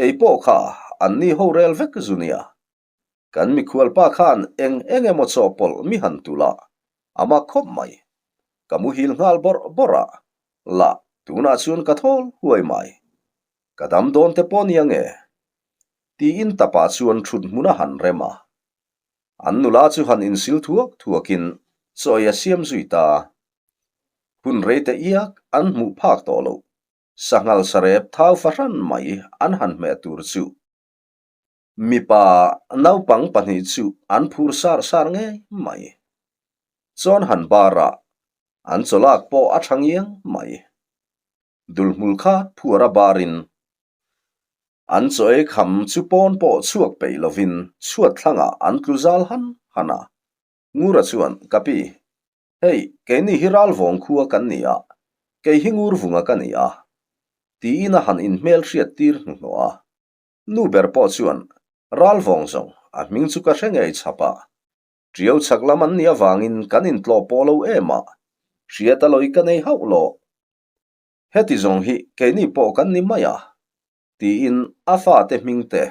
ei pawh kha an ni ho rel vek zu nia. Kan mikhual pa khan eng eng emaw chawhpawlh mi han tulh a, a mak khawp mai. Ka muhil nghal bawrh bawrh a, lah tunah chuan ka thawl huai mai. Ka dam dawn te pawh nia nge? Tiin tapa chuan thut hmun a han rem a. An nula chu han insil thuak thuakin chawi a siam zui ta. Hun rei te iak an hmuh phak tawh loh. Sanghal sarep thau fahran mai an han hmeh tur chu mipa naupang pahnih chu an phur sar sar ngei mai. Chuan han barah an chawlak pawh a tha ngiang mai. Dulhmul kha phuar a barin an chaw ei kham chu pawn pawh chhuak peih lovin chhuat thlangah an tlu zal han han a. Ngura chuan, Ka pi, hei keini hi Ralvawng khua kan ni a, kei hi Ngurvunga ka ni a, tiin a han inhmel hriat tir hnuhnawh a. Nu ber pawh chuan, Ralvawng zawng, a hming chu ka hre ngei chhap a, Ṭiau chhak lam an nih avangin kan intlawh pawh lo em a, hriat a lawi ka nei hauh lo. Heti zawng hi keini pawh kan ni mai a, tiin a fate hming te,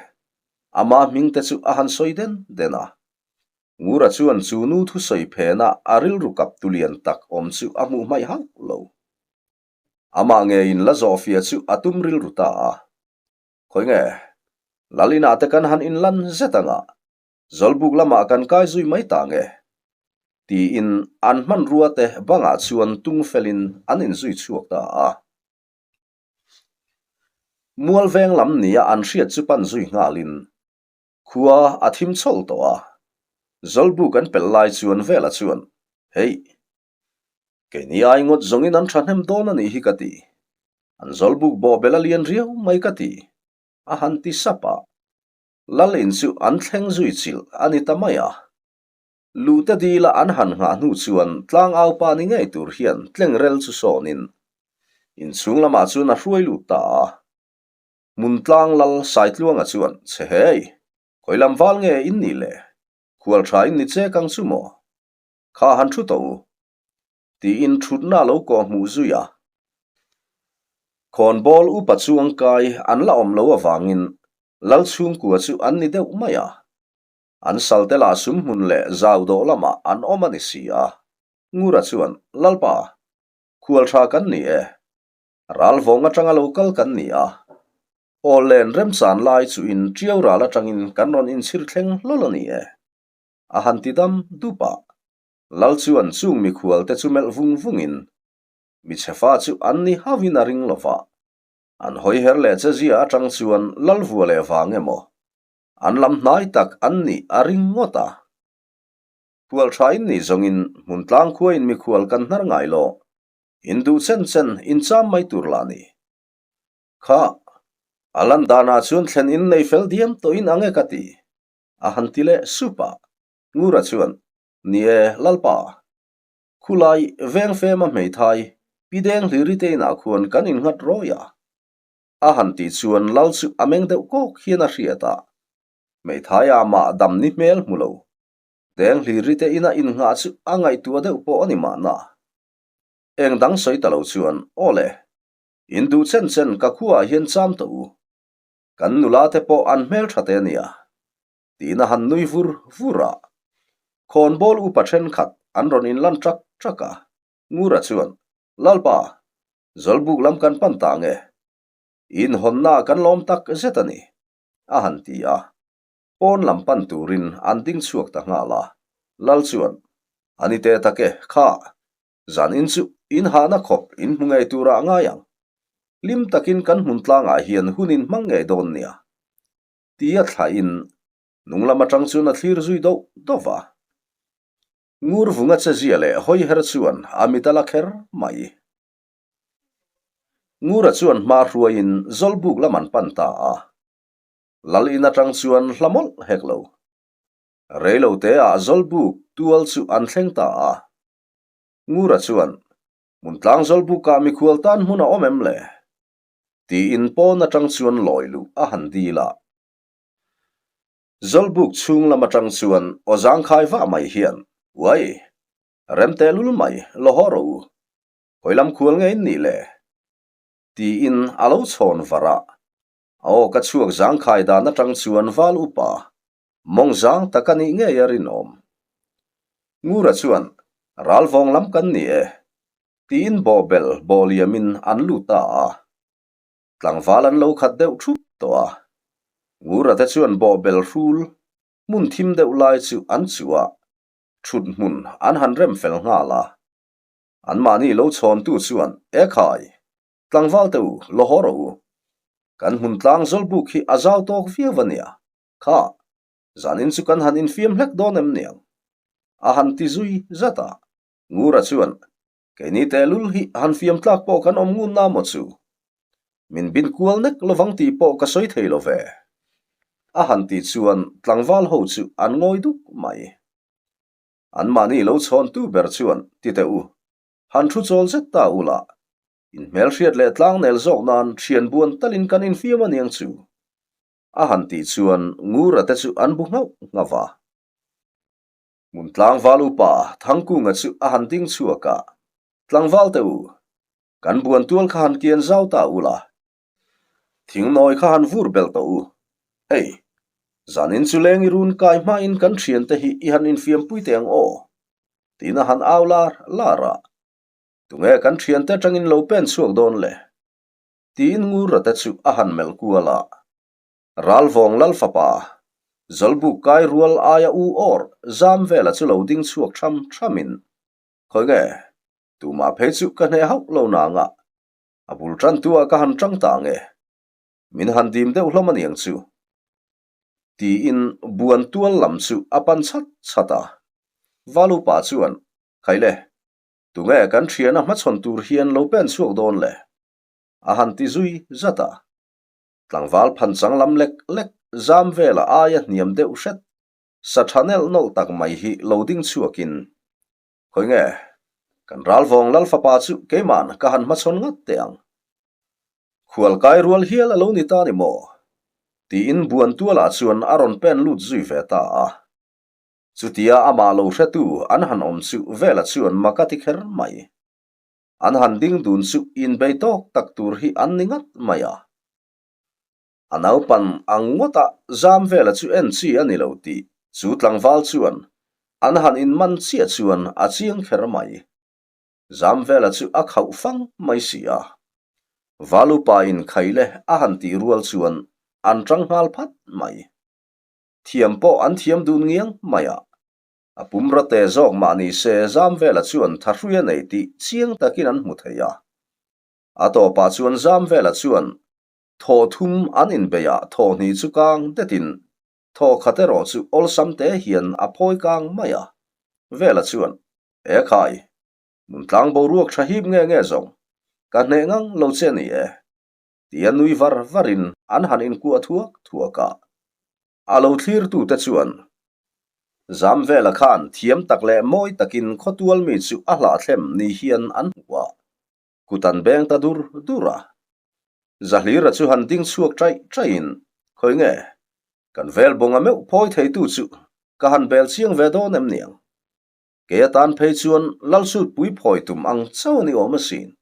ama hming te chu a han sawi den den a. Ngura chuan chu nu thusawi phena a rilru kap tu lian tak awm chu a hmuh hmaih hauh lo. Amah ngeiin la zawhfia chu a tum rilru ta a. Khawi nge, Lalina te kan han inlan zet anga, Zawlbuk lamah kan kai zui mai ta nge? Tiin an hmanrua te bangah chuan tung felin an inzui chhuak ta a. Mual veng lam nia an hriat chu pan zui nghalin khua a thim chhawlh tawh a. Zawlbuk an pelh lai chuan Vela chuan, Hei, keini ai ngawt zawngin an thahnem dawn a nih hi ka ti. An zawlbuk bawhbel a lian riau mai ka ti, a han ti sap a. Lal in chu an thleng zui chilh a ni ta mai a. Lute dila an han nghah hnu chuan tlangau pa ni ngei tur hian tlengrel chu sawnin inchhung lamah chuan a hruai lut ta a. Hmun tlang lal Saitluanga chuan, Che hei, khawi lam val nge in nih le? Khual tha in ni chek ang chu maw? Kha han thu tawh u. Tiin thutna a lo kawh hmuh zui a. Khawnbawl upa chuangkai an la awm lo avangin Lal chhungkua chu an ni deuh mai a. An salte lah sumhmun leh zau dawh lamah an awm a ni si a. Ngura chuan, Lalpa, khual tha kan ni e. Ralvawng atanga lo kal kan ni a. Aw len remchan lai chu in tiau ral atangin kan rawn inchhir thleng hlawl a ni e. A han ti dam dup a. Lal chuan chung mikhual te chu melh vung vungin, Michhefa chu an ni hauhin a ring lova. An hawi her leh che zia atang chuan lal vua leh vang emaw, an lam hnai tak an nih a ring ngawt a. Khual tha in nih zawngin hmun tlang khua in mikhual kan hnar ngai lo, in duh chen chen in cham mai tur lah ni. Kha, a lan danah chuan thlen in nei fel diam tawhin ang e ka ti, a han ti leh sup a. Ngura chuan, Ni e, Lalpa, Khulai veng fema hmeithai pi deng hliri te inah khuan kan innghat rawi a. A han tih chuan lal chu a meng deuh kawk hian a hriat a. Hmeithai ah mah dam ni hmel hmu lo. Denghliri te ina innghah chu a ngaihtuah deuh pawh a ni mahna. Eng dang sawi ta lo chuan, Aw le, in duh chen chen ka khuaah hian cham tawh u. Kan nula te pawh an hmeltha te a nia. Tiin a han nui vur vur a. Khawnbawl upa thenkhat an rawn inlan ṭak ṭak a. Ngura chuan, Lalpa, Zawlbuk lam kan pan ta nge? Inhawnna kan lawm tak zet a ni, a han ti a. Pawn lam pan turin an ding chhuak ta nghal a. Lal chuan, A ni teh tak e, kha, zan in chu in hahna khawp in hmu ngei turah a ngai ang. Hlim takin kan hmun tlangah hian hun in hmang ngei dawn nia. Tia thlahin hnung lam atang chuan a thlir zui doh doh va. Ngur vunga che zia leh hawi her chuan a mit a la kher mai. Ngura chuan hma hruaiin Zawlbuk lam an pan ta a. Lal in atang chuan hla mawlh hek lo. Reilo te ah Zawlbuk tual chu an thleng ta a. Ngura chuan, Hmuntlang Zawlbukah mikhual tan hmun a awm em le? Tiin pawn atang chuan lawi luh a han dil a. Zawlbuk chhung lam atang chuan aw zangkhai vah mai hian, Uai! Rem teh lul mai, law haw rawh u. Hawi lam khual nge in nih le? Tiin a lo chhawn var a. A aw ka chhuak zangkhai dan atang chuan val upa mawng zang tak a nih ngei a rinawm. Ngura chuan, Ralvawng lam kan ni e. Tiin bawhbel bawhliamin an lut ta a. Tlangval an lo khat deuh thup tawh a. Ngura te chuan bawhbel hrul hmun thim deuh lai chu an chuh a, thut hmun an han rem fel nghal a. Anmahni lo chhawntu chuan, E khai! Tlangval te u, law haw rawh u. Kan hmun tlang zawlbuk hi a zau tawk viau a nia. Kha, zanin chu kan han infiam hlek dawn em niang? A han ti zui zat a. Ngura chuan, Keini tehlul hi han fiam tlak pawh kan awm ngun na maw chu? Min bin kual nek lovang tih pawh ka sawi thei lo ve. A han tih chuan tlangval ho chu an ngawi duk mai. Anmahni lo chhawntu ber chuan, Ti teh u, han thu chawl zet ta u la, in hmelhriat leh tlangnel zawk nan thian buan talin kan infiam a niang chu. A han tih chuan Ngura te chu an bu nghauh nghauh va. Hmun tlangval upa Thangkunga chu a han ding chhuak a, Tlangval te u, kan buan tual kha han kian zau ta u la, thingnawi kha han vur belh tawh u. Hei, zanin chu leng i run kai hmain kan thiante hi i han infiampui teh ang aw, tiin a han au lar lar a. Tunge kan thiante atangin lo pen chhuak dawn le? Tiin Ngurate chu a han melh kual a. Ralvawng Lal fapa, Zawlbuk kai rual aia u awr zam vela chu lo ding chhuak tham thamin, Khawi nge, tumah phei chu ka hneh hauh lo nanga, a bul tantu ah ka han tang ta nge, min han dim deuh hlawm aniang chu, tiin buan tual lam chu a pan chat chat a. Valupa chuan, Khaile, tunge kan thiana hmachhawn tur hian lo pen chhuak dawn le? a han ti zui zat a. Tlangval phanchang lam lek lek zam vela aia hniam deuh hret sa tha nelh nawlh tak mai hi lo ding chhuakin, Khawi nge, kan Ralvawng Lal fapa chu keima'n ka han hmachhawn ngat teh ang. Khual kai rual hial a lo ni ta ni maw? tiin buan tualah chuan a rawn pen lut zui ve ta a. Chutia amah lo hretu an han awm chu vela chuan mak a ti kher mai. An han ding dun chu inbei tawk tak tur hi an ni ngat mai a. A naupan ang ngawta zam vela chu en chi a ni lo tih chu tlangval chuan an han inman chiah chuan a chiang kher mai. Zam vela chu a khauh fang mai si a. Valupa in khaile a han tih rual chuan an tang nghal phat mai. Thiam pawh an thiam dun ngiang mai a. A pum rate zawk mah ni se Zamvela chuan thahrui a nei tih chiang takin an hmu thei a. A tawpah chuan Zamvela chuan thaw thum an inbeih ah thaw hnih chu kang detin thaw khat erawh chu awlsam te hian a phawi kang mai a. Vela chuan, E khai, hmuntlang boruak tha hip nge nge zawng, ka hneh ngang lo che ni e. Tia nui var varin an han inkuah thuak thuak a. A lo thlirtute chuan Zamvela khan thiam tak leh mawi takin khawtual mi chu a hlahthlem ni hian an hmu a, kut an beng ta dur dur a. Zahlira chu han ding chhuak chaih chaihin, Khawi nge, kan vel bawnga meuh phawi theitu chu? Ka han bel chiang ve dawn em niang? Kei atan phei chuan Lalsutpui phawi tum ang chauh a ni awm asin.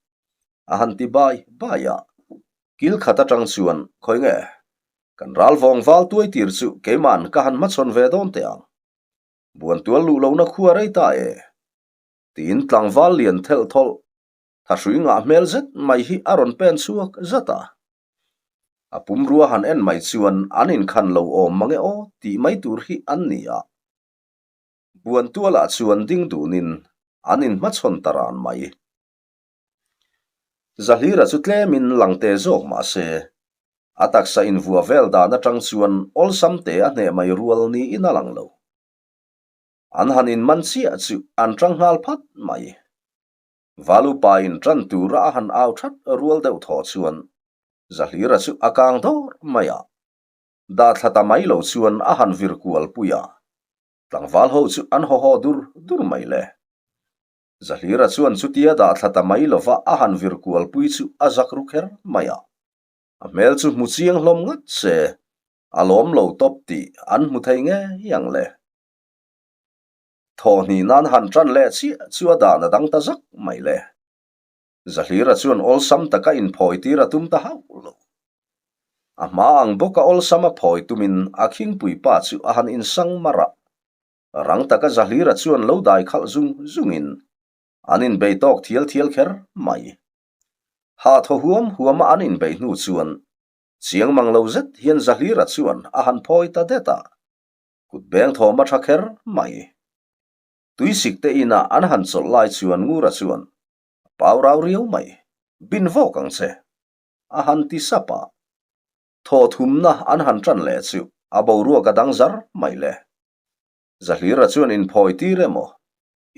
A han ti bai bai a. Kil khat atang chuan, Khawi nge? Kan ral vawng val tuai tir chu keima'n ka han hmachhawn ve dawn teh ang. Buantual luh lohna khua rei ta e. Tiin tlangval lian thelh thawlh, thahrui ngah hmel zet mai hi a rawn pen chhuak zat a. A pumrua han en mai chuan an inkhan lo awm mange aw tih mai tur hi an ni a. Buantualah chuan ding dunin an inhmachhawn ta ran mai. Zahlira chu tlemin lang te zawk mah se, a taksa invuah vel dan atang chuan awlsam te a hneh mai rual niin a lang lo. An han inman chiah chu an tang nghal phat mai. Valupa in tan tura a han au that rual deuh thaw chuan Zahlira chu a kang dawr mai a. Dahthla ta mai lo chuan a han vir kual pui a, tlangval ho chu an haw haw dur dur mai le. Zahlira chuan chutia dahthla ta mai lova a han vir kual pui chu a zak ru kher mai a. A hmel chu hmu chiang hlawm ngat se, a lawm lo tawp tih an hmu thei ngei ang le. Thawhhnih nan han tan leh chiah chu a dan a dang ta zak mai le. Zahlira chuan awlsam taka inphawi tir a tum ta hauh lo. A hma ang bawka awlsam a phawi tumin a khingpui pa chu a han insang mar a. Rang taka Zahlira chuan lo dai khalh zung zungin an inbei tawk thial thial kher mai. Ha thaw huam huama an inbei hnu chuan chiang mang lo zet hian Zahlira chuan a han phawi ta det a. Kut beng thawm a tha kher mai. Tuisik te inah an han chawlh lai chuan Ngura chuan, A pau rau riau mai, bin vawk ang che, a han ti sap a. Thaw thumna an han tan leh chu a boruak a dang zar mai le. Zahlira chuan inphawi tir emaw,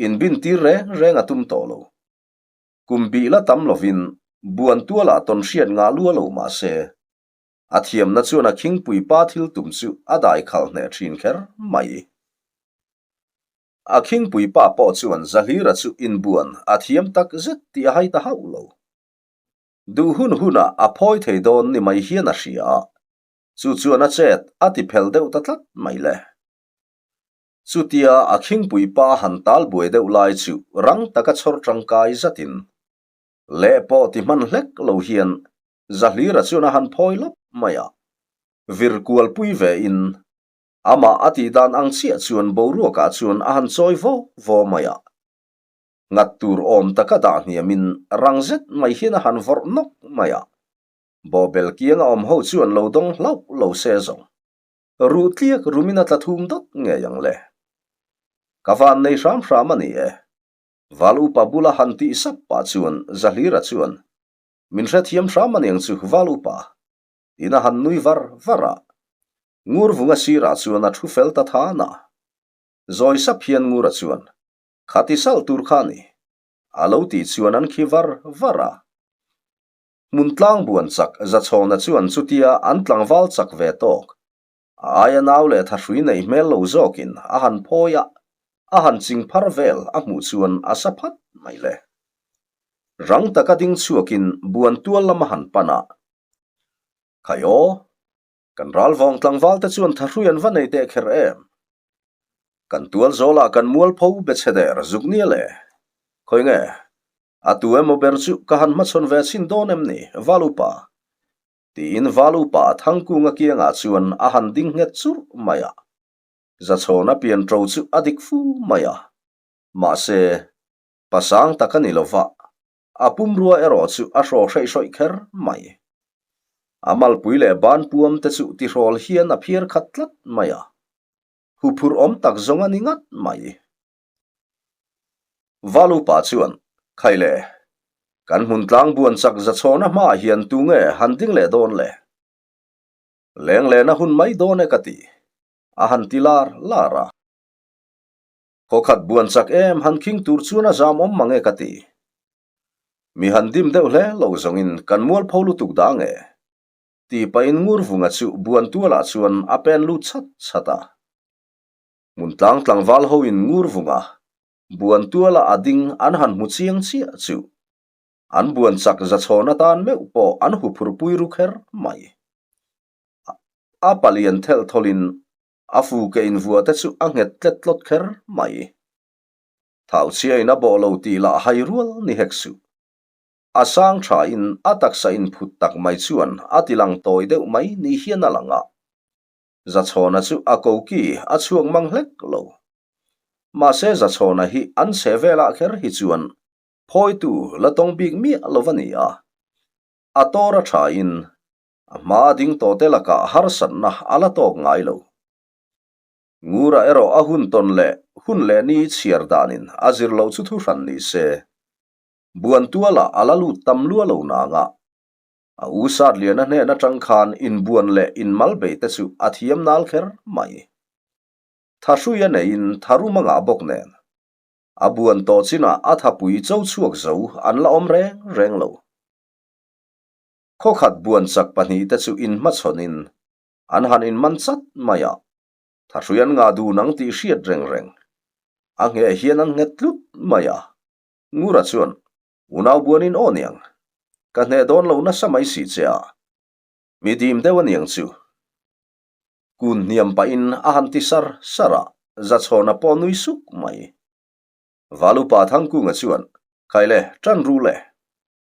inbin tir reng reng a tum tawh lo. Kum bih la tam lovin buan tualah tawn hriat ngah lua lo mah se, A thiamna chuan a khingpui pa thil tum chu a dai khalh hneh thin kher mai. A khingpui pa pawh chuan Zahlira chu inbuan a thiam tak zet tih a hai ta hauh lo. Duh hun hunah a phawi thei dawn ni mai hian a hria a, chu chuan a chet a ti phel deuh ta tlat mai le. Chutia a khingpui pa han tal buai deuh lai chu rang taka chhawr tangkai zatin leh pawh ti hman hlek lo hian Zahlira chuan a han phawi lawp mai a, vir kual pui ve in amah a tih dan ang chiah chuan boruakah chuan a han chawi vaw vaw mai a. Ngat tur awm taka dah hniam in rang zet mai hian a han vawrh nawk mai a. Bawhbel kianga awm ho chuan lo dawng hlauh lo se zawng. Ruh tliak rumin a tla thum dawt ngei ang le. Ka van nei hram hram a ni e. Val upa bula han tih sap pah chuan Zahlira chuan Min hrethiam hram aniang chu Val upa tiin a han nui var var a. Ngurvunga sirah chuan a thu fel ta than a. Zawi sap hian Ngura chuan, Kha ti salh tur kha ni, a lo tih chuan an khi var var a. Hmun tlang buan chak Zachhawna chuan chutia an tlangval chak ve tawk. A aia nau leh thahrui neih hmel lo zawkin a han phawi a, a han ching phar vel a hmuh chuan a sa phat mai le. Rang taka ding chhuakin buan tual lam a han pan a. Khai aw, kan ral vawng tlangval te chuan thahrui an va nei teh kher em? Kan tual zawlah kan mualpho be chhe der zuk nia le. Khawi nge, a tu emaw ber chu ka han hmachhawn ve chhin dawn em ni, Val upa? Tiin Valupa Thangkunga kiangah chuan a han ding nghet churh mai a. Zachhawna pian ṭo chu a dik fu mai a. Mahse, pasang tak a ni lo va, a pumrua erawh chu a hraw hreih hrawih kher mai. A malpui leh banpuam te chu tihrawl hian a phiar khat tlat mai a. Huphurh awm tak zawng a ni ngat mai. Valupa chuan, Khai le, kan hmun tlang buan chak zachhawna hmaah hian tu nge han ding leh dawn le? Leng lehna hun mai dawn e ka ti, a han ti lar lar a. Khawkhat buan chak em han khing tur chuan a zam awm mang e ka ti. Mi han dim deuh hle lo zawngin kan mualpho lutuk dah nge? Tih pahin Ngurvunga chu buan tualah chuan a pen lut chhat chhat a. Hmuntlang tlangval hoin Ngurvunga buan tuala a ding an han hmu chiang chiah chu an buan chak zachhawn atan meuh pawh an huphurpui ru kher mai. A palian thelh thawlin. A fu ke invuah te chu a nghet tlet tlawt kher mai. Thauchhiain a bawh lo tih lah hai rual ni hek suh. A sang thain a taksa inphut tak mai chuan a ti lang tawi deuh mai ni hian a lang a. Zachhawna chu a koki a chhuak mang hlek lo. Mahse Zachhawna hi an chhe velah kher hi chuan phawitu la tawng bik miah lo a ni a. A tawr a thain a hma a ding tawh te lakah harsatna a la tawk ngai lo. Ngura erawh a hun tawn leh hun leh ni chhiar danin a zir loh chu thuhran ni se. Buantualah a la lut tam lua lo nanga a u Satliana hnen atang khan inbuan leh inmal bei te chu a thiam nal kher mai. Thahrui a neiin tharum a ngah bawk nen a buan tawh chinah a thapui cho chhuak zo an la awm reng reng lo. Khawkhat buan chak pahnihte chu inhmachhawnin an han inman chat mai a, thahrui an ngah dun ang tih hriat reng reng. A ngheh hian an nghet tlut mai a, Ngura chuan, Unau buanin aw niang, ka hneh dawn lo nasa mai si che a, mi dim deuh aniang chu. Kun hniam pahin a han ti sar sar a, Zachhawna pawh nui suk mai. Valupa Thangkunga chuan, Khaile, ṭan ru le,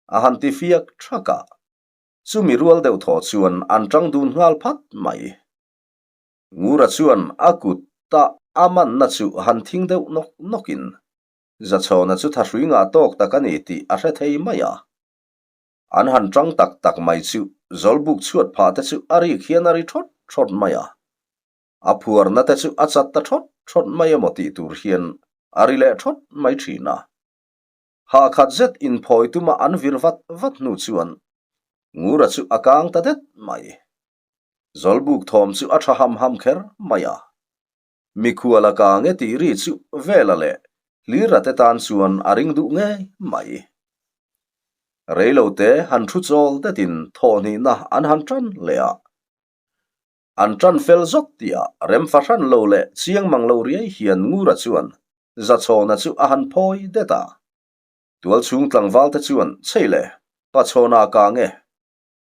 a han ti fiak thak a, chumi rual deuh thaw chuan an ṭang dun nghal phat mai. Ngura chuan a kut ta a manna chu han thing deuh nawk nawkin Zachhawna chu thahrui ngah tawk tak a ni tih a hre thei mai a. An han ṭang tak tak mai chu Zawlbuk chhuat phah te chu a rik hian a ri thawt thawt mai a. A phuarna te chu a chat ta thawt thawt mai emaw tih tur hian a ri leh thawt mai ṭhin a. Hah khat zet inphawi tuma an vir vat vat hnu chuan Ngura chu a kang ta det mai. Zawlbuk thawm chu a tha ham ham kher mai a. Mikhual a kang e tih ri chu Vela leh Hlira te tan chuan a ring duh ngei mai. Reilote han thu chawl detin thawhhnihna an han tan leh a. An tan fel zawk tihah rem fahran lo leh chiang mang lo riai hian Ngura chuan Zachhawna chu a han phawi det a. Tualchhung tlangval te chuan chei le, Pachhawna kang e,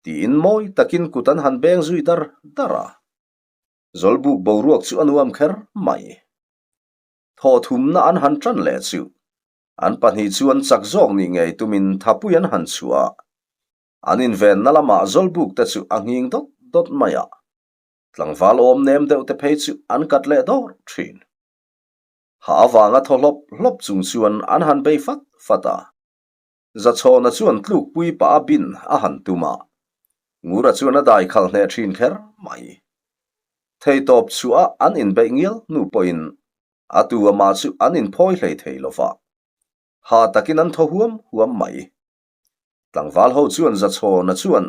tiin mawi takin kut an han beng zui dar dar a. Zawlbuk boruak chu a nuam kher mai. Thawhthumna an han tan leh chu an pahnih chuan chak zawk nih ngei tumin thapui an han chhuah a. An invenna lamah Zawlbuk te chu a nghing dawt dawt mai a. Tlangval awm nem deuh te phei chu an kat leh dawr thin. Ha avanga thaw hlawp hlawp chung chuan an han bei fat fat a. Zachhawna chuan tlukpui pah a bin a han tum a, Ngura chuan a dai khalh hneh thin kher mai. Theitawp chhuah a an inbeih ngial hnu pawhin a tu amah chu an inphawi hlei thei lo va, ha takin an thaw huam huam mai. Tlangval ho chuan Zachhawna chuan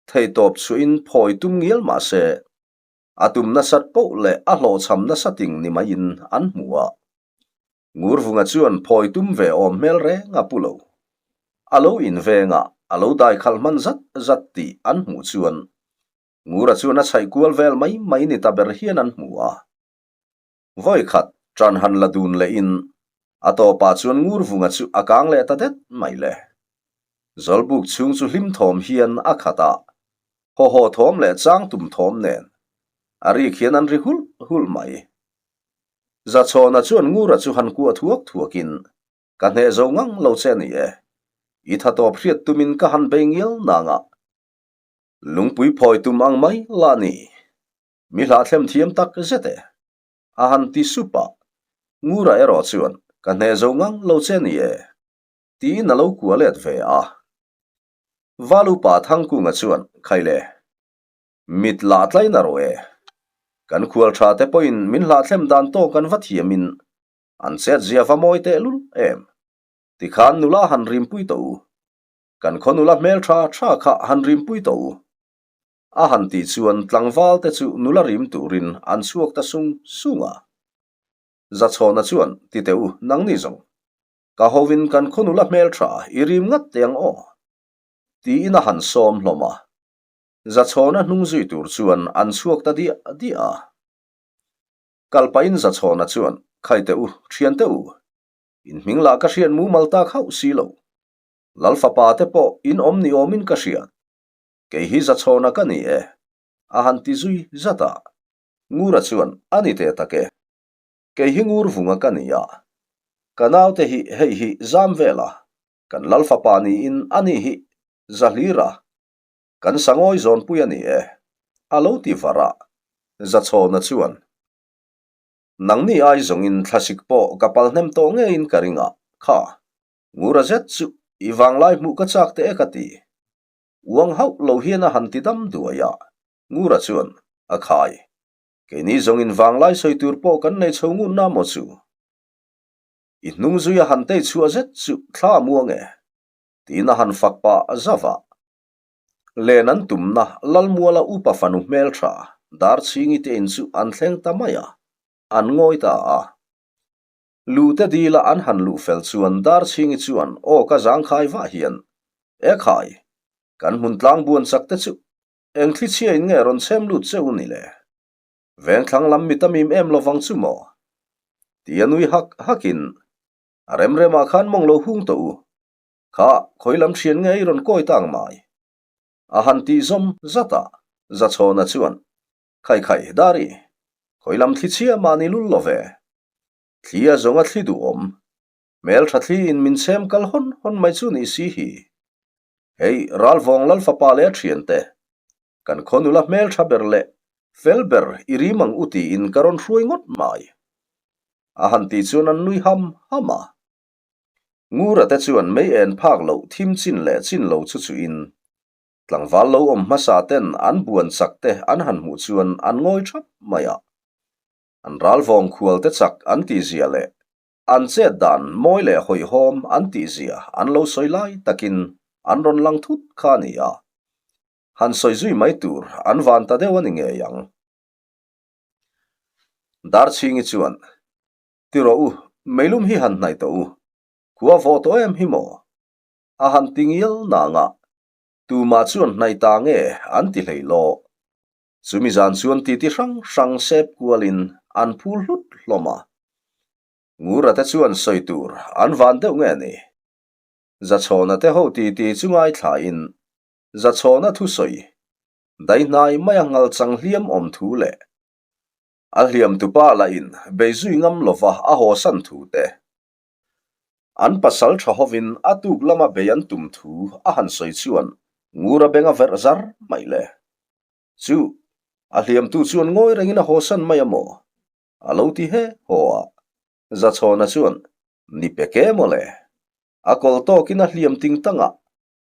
theitawp chhuahin phawi tum ngial mah se, A tum nasat poh leh a hlawhchham nasa ting ni maiin an hmu a. Ngurvunga chuan phawi tum ve awm hmel reng a pu lo. A lo inveng a, a lo dai khalh hman zat zat tih an hmuh chuan Ngura chuan a chhaih kual vel mai mai ni ta ber hian an hmu a. Vawi khat ṭan han la dun lehin a tawpah chuan Ngurvunga chu a kang leh ta det mai le. Zawlbuk chhung chu hlim thawm hian a khat a, haw haw thawm leh chang tum thawm nen a rik hian an ri hulh hulh mai. Zachhawna chuan Ngura chu han kuah thuak thuakin, Ka hneh zo ngang lo che a ni e, i tha tawp hriat tumin ka han bei ngial nangah lungpui phawi tum ang mai la ni. Mi hlahthlem thiam tak zet e. A han ti sup a, Ngura erawh chuan, Ka hneh zo ngang lo che ni e, tiin a lo kua let ve a. Valupa Thangkunga chuan, Khaile, mit lah tlain a rawh e. Kan khual tha te pawhin min hlahthlem dan tawk an va thiamin an chetzia va mawi tehlul em. Tikhan nula han rimpui tawh u. Kan khaw nula hmeltha tha kha han rimpui tawh u. A han tih chuan tlangval te chu nula rim turin an chhuak ta sung sung a. Zachhawna chuan, Ti teh u, nangni zawng. Ka hovin kan khaw nula hmeltha i rim ngat teh ang aw. Tiin a han sawm hlawm a. Zachhawna hnung zui tur chuan an chhuak ta diah diah a. Kal pahin Zachhawna chuan, Khai teh u, thian teh u. In hming lah ka hriat mumal tak hauh si lo. Lal fapa te pawh in awm ni awmin ka hriat. Kei hi Zachhawna ka ni e, a han ti zui zat a. Ngura chuan, A ni teh tak e. Kei hi Ngurvunga ka ni a. Ka naute hi hei hi Zamvela, kan Lal fapa niin a ni hi Zahlira, kan Sangawi zawnpui a ni e, a lo ti var a. Zachhawna chuan, Nangni ai zawngin thlasik pawh ka pal hnem tawh ngeiin ka ring a, kha, Ngura zet chu i vanglai hmuh ka chak teh e ka ti. Uang hauh lo hian a han ti dam duai a, Ngura chuan, A khai, keini zawngin vanglai sawi tur pawh kan nei chho ngun na maw chu? I hnung zui a han tei chhuah zet chu thla a muang e, tiin a han fak pah zauh a. Len an tumna Lalmuala upa fanu hmeltha Darchhingi te in chu an thleng ta mai a, an ngawi ta a. Lute dila an han luh fel chuan Darchhingi chuan aw ka zangkhai vah hian, E khai, kan hmun tlang buan chak te chu eng thli chhia in nge rawn chhem lut che u ni le? Vengthlang lam mi tamim em lovang chu maw? Tia nui hak hakin a remremah khan mawng lo hung tawh u. Kha, khawi lam thian nge i rawn kawi ta ang mai? A han tih zawm zat a, Zachhawna chuan, Khai khai, Dari, khawi lam thli chhia mah ni lul lo ve. Thli a zawng a thli duhawm. Hmeltha thli in min chhem kal hawn hawn mai chu ni si hi. Hei, Ralvawng Lal fapa leh a thiante, kan khaw nula hmeltha ber leh fel ber i rim ang u tiin ka rawn hruai ngawt mai. A han tih chuan an nui ham ham a. Ngura te chuan mei en phak loh thim chin leh chin lo chu chuin tlangval lo awm hmasa ten an buan chak te an han hmuh chuan an ngawi thap mai a. An ralvawng khual te chak an tih zia leh an chet dan mawi leh hawihhawm an tih zia an lo sawi lai takin an rawn lang thut kha a ni a. Han sawi zui mai tur an van ta deuh a ni ngei ang. Darchhingi chuan Ti rawh u, meilum hi han hnaih tawh u. Khua vawh tawh em hi maw? A han ti ngial nang a, tumah chuan hnaih ta nge an ti hlei law. Chumi zan chuan titi hrang hrang sep kualin an phul hlut hlawm a. Ngura te chuan sawi tur an van deuh nge ni? Zachhawna te ho titi chu ngaithlain Zachhawna thusawi daihnai maia ngalchang hliam awm thu leh A hliam tupa lahin bei zui ngam lova a hawsan thu te. An pasal tha hovin a tuk lama bei an tum thu a han sawi chuan Ngura beng a verh zar mai le. Chu, a hliamtu chuan ngawi rengin a hawsan mai a maw? A lo ti he haw a. Zachhawna chuan, Ni pek e maw le. A kawl tawkin a hliam ting tang a,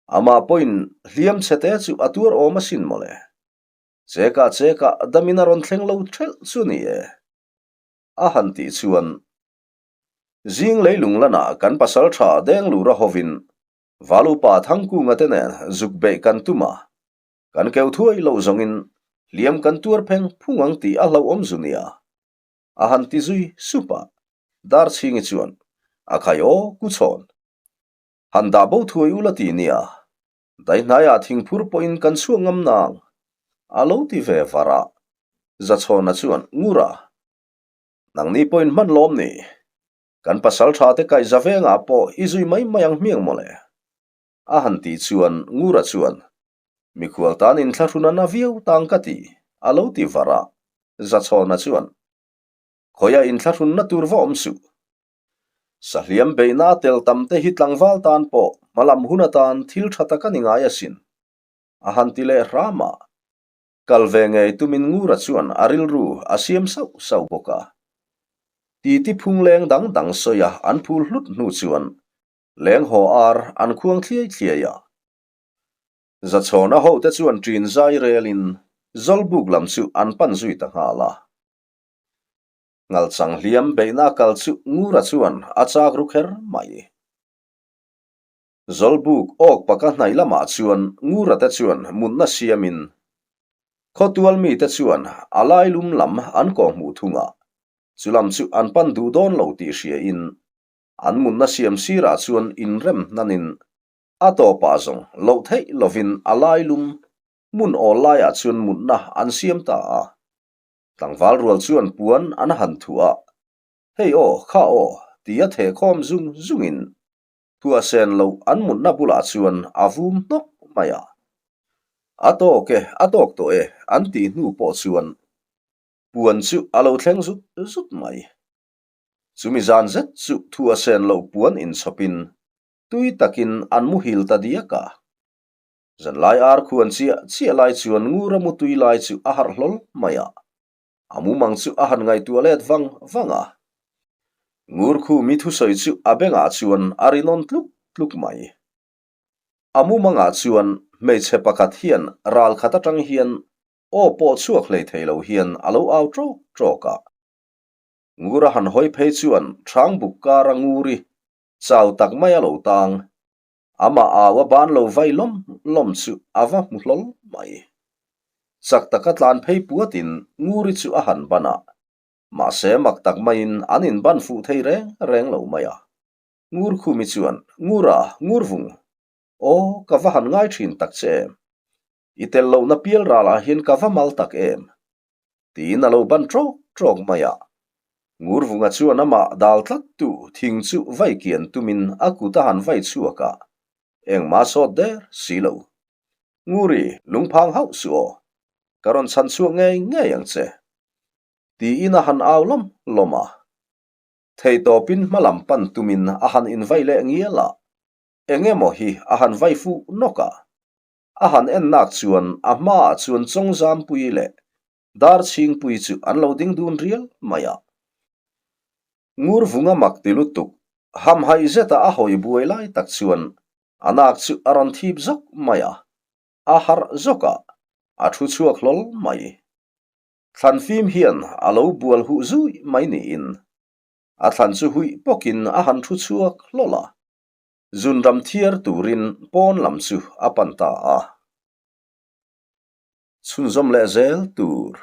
amah pawhin hliam chhe te chu a tuar awm asin maw le. Chekah chekah damin a rawn thleng lo thelh chu ni e. A han tih chuan zing leilung lanah kan pasal tha Denglura hovin Valupa Thangkunga te nen zuk beih kan tum a, kan keu thuai loh zawngin hliam kan tuar pheng phung ang tih a hlauhawm zu nia. A han ti zui sup a, Darchhingi chuan a khai aw Kuchhawn. Han dah bo thuai ula ti nia. Daihnaiah thingphur pawhin kan chhuak ngam nang, a lo ti ve var a. Zachhawna chuan, Ngura, nangni pawhin hman lawm ni? Kan pasal tha te kaih za vengah pawh i zui mai mai ang hmiang mawle? A han tih chuan Ngura chuan, Mikhual tan inthlahrun a na viau tang ka ti, a lo ti var a. Zachhawna chuan, Khawiah inthlahrunna tur va awm suh. Sahliam beihna a tel tam te hi tlangval tan pawh hmalam hun atan thil tha tak a ni ngai asin, a han ti leh hram a. Kal ve ngei tumin Ngura chuan a rilru a siam sauh sauh bawk a. Titi phung leng dang dang sawi a an phul hlut hnu chuan leng haw ar an khuang thliai thliai a. Zachhawna hote chuan ṭin zai relin Zawlbuk lam chu an pan zui ta nghal a. Ngalchang hliam beihna kal chu Ngura chuan a chak ru kher mai. Zawlbuk awk paka hnaih lamah chuan Ngura te chuan mutna siamin khawtual mite chuan a lailum lam an kawhhmuh thung a, chulam chu an pan duh dawn lo tih hriain an mutna siam sirah chuan inrem hnanin a tawpah zawng loh theih lovin a lailum hmun awl laiah chuan mutna an siam ta a. Tlangval rual chuan puan an han thuh a, Hei aw, kha aw, tia thehkhawm zung zungin thua sen loh an mutna bulah chuan a vum hnawk mai a. A tawk e, a tawk tawh e, an tih hnu pawh chuan. Puan chu a lo thleng zut zut mai. Chumi zan zet chu thu a sen loh puan inchhawpin tui takin an muhil ta diak a. Zanlai ar khuan chiah chiah lai chuan Ngura mutui lai chu a harh hlawl mai a. A mumang chu a han ngaihtuah let vang vang a. Ngur khu mi thusawi chu a bengah chuan a ri nawn tluk tluk mai. A mumangah chuan hmeichhe pakhat hian ral khat atang hian aw pawh chhuak hlei thei lo hian a lo au ṭawk ṭawk a. Ngur a han hawi phei chuan Hrang buk kara Nguri chau tak mai a lo tang. Amah au a ban lo vai lawm lawm chu a va hmu hlawl mai. Chak taka tlan phei puatin Nguri chu a han ban a, mahse mak tak maiin an inban fuh thei reng reng lo mai a. Ngur Khumi chuan, Ngura, Ngurvung! Aw, ka va han ngai thin tak che em! I tel lohna pial ralah hian ka va mal tak em? Tiin a lo ban ṭawk ṭawk mai a. Ngurvunga chuan amah dal tlat tu thing chu vai kian tumin a kut a han vai chhuak a, engmah sawt der si lo. Nguri, lungphang hauh suh aw. Ka rawn chhan chhuak ngei ngei ang che. Tiin a han au lawm lawm a. Theitawpin hmalam pan tumin a han invai leh ngial a, eng emaw hi a han vai fuh nawk a. A han en nak chuan a hmaah chuan Chawngzampui leh Darchhingpui chu an lo ding dun rial mai a. Ngurvunga mak ti lutuk, hamhaih zeta a hawi buai lai tak chuan a nak chu a rawn thip zawk mai a, a harh zawk a, a thu chhuak hlawl mai. Thlanfim hian a lo bual huh zui mai niin a thlan chu huih pawkin a han thu chhuak hlawl a. Zunram thiar turin pawn lam chu a pan ta a. Chhunzawm leh zel tur.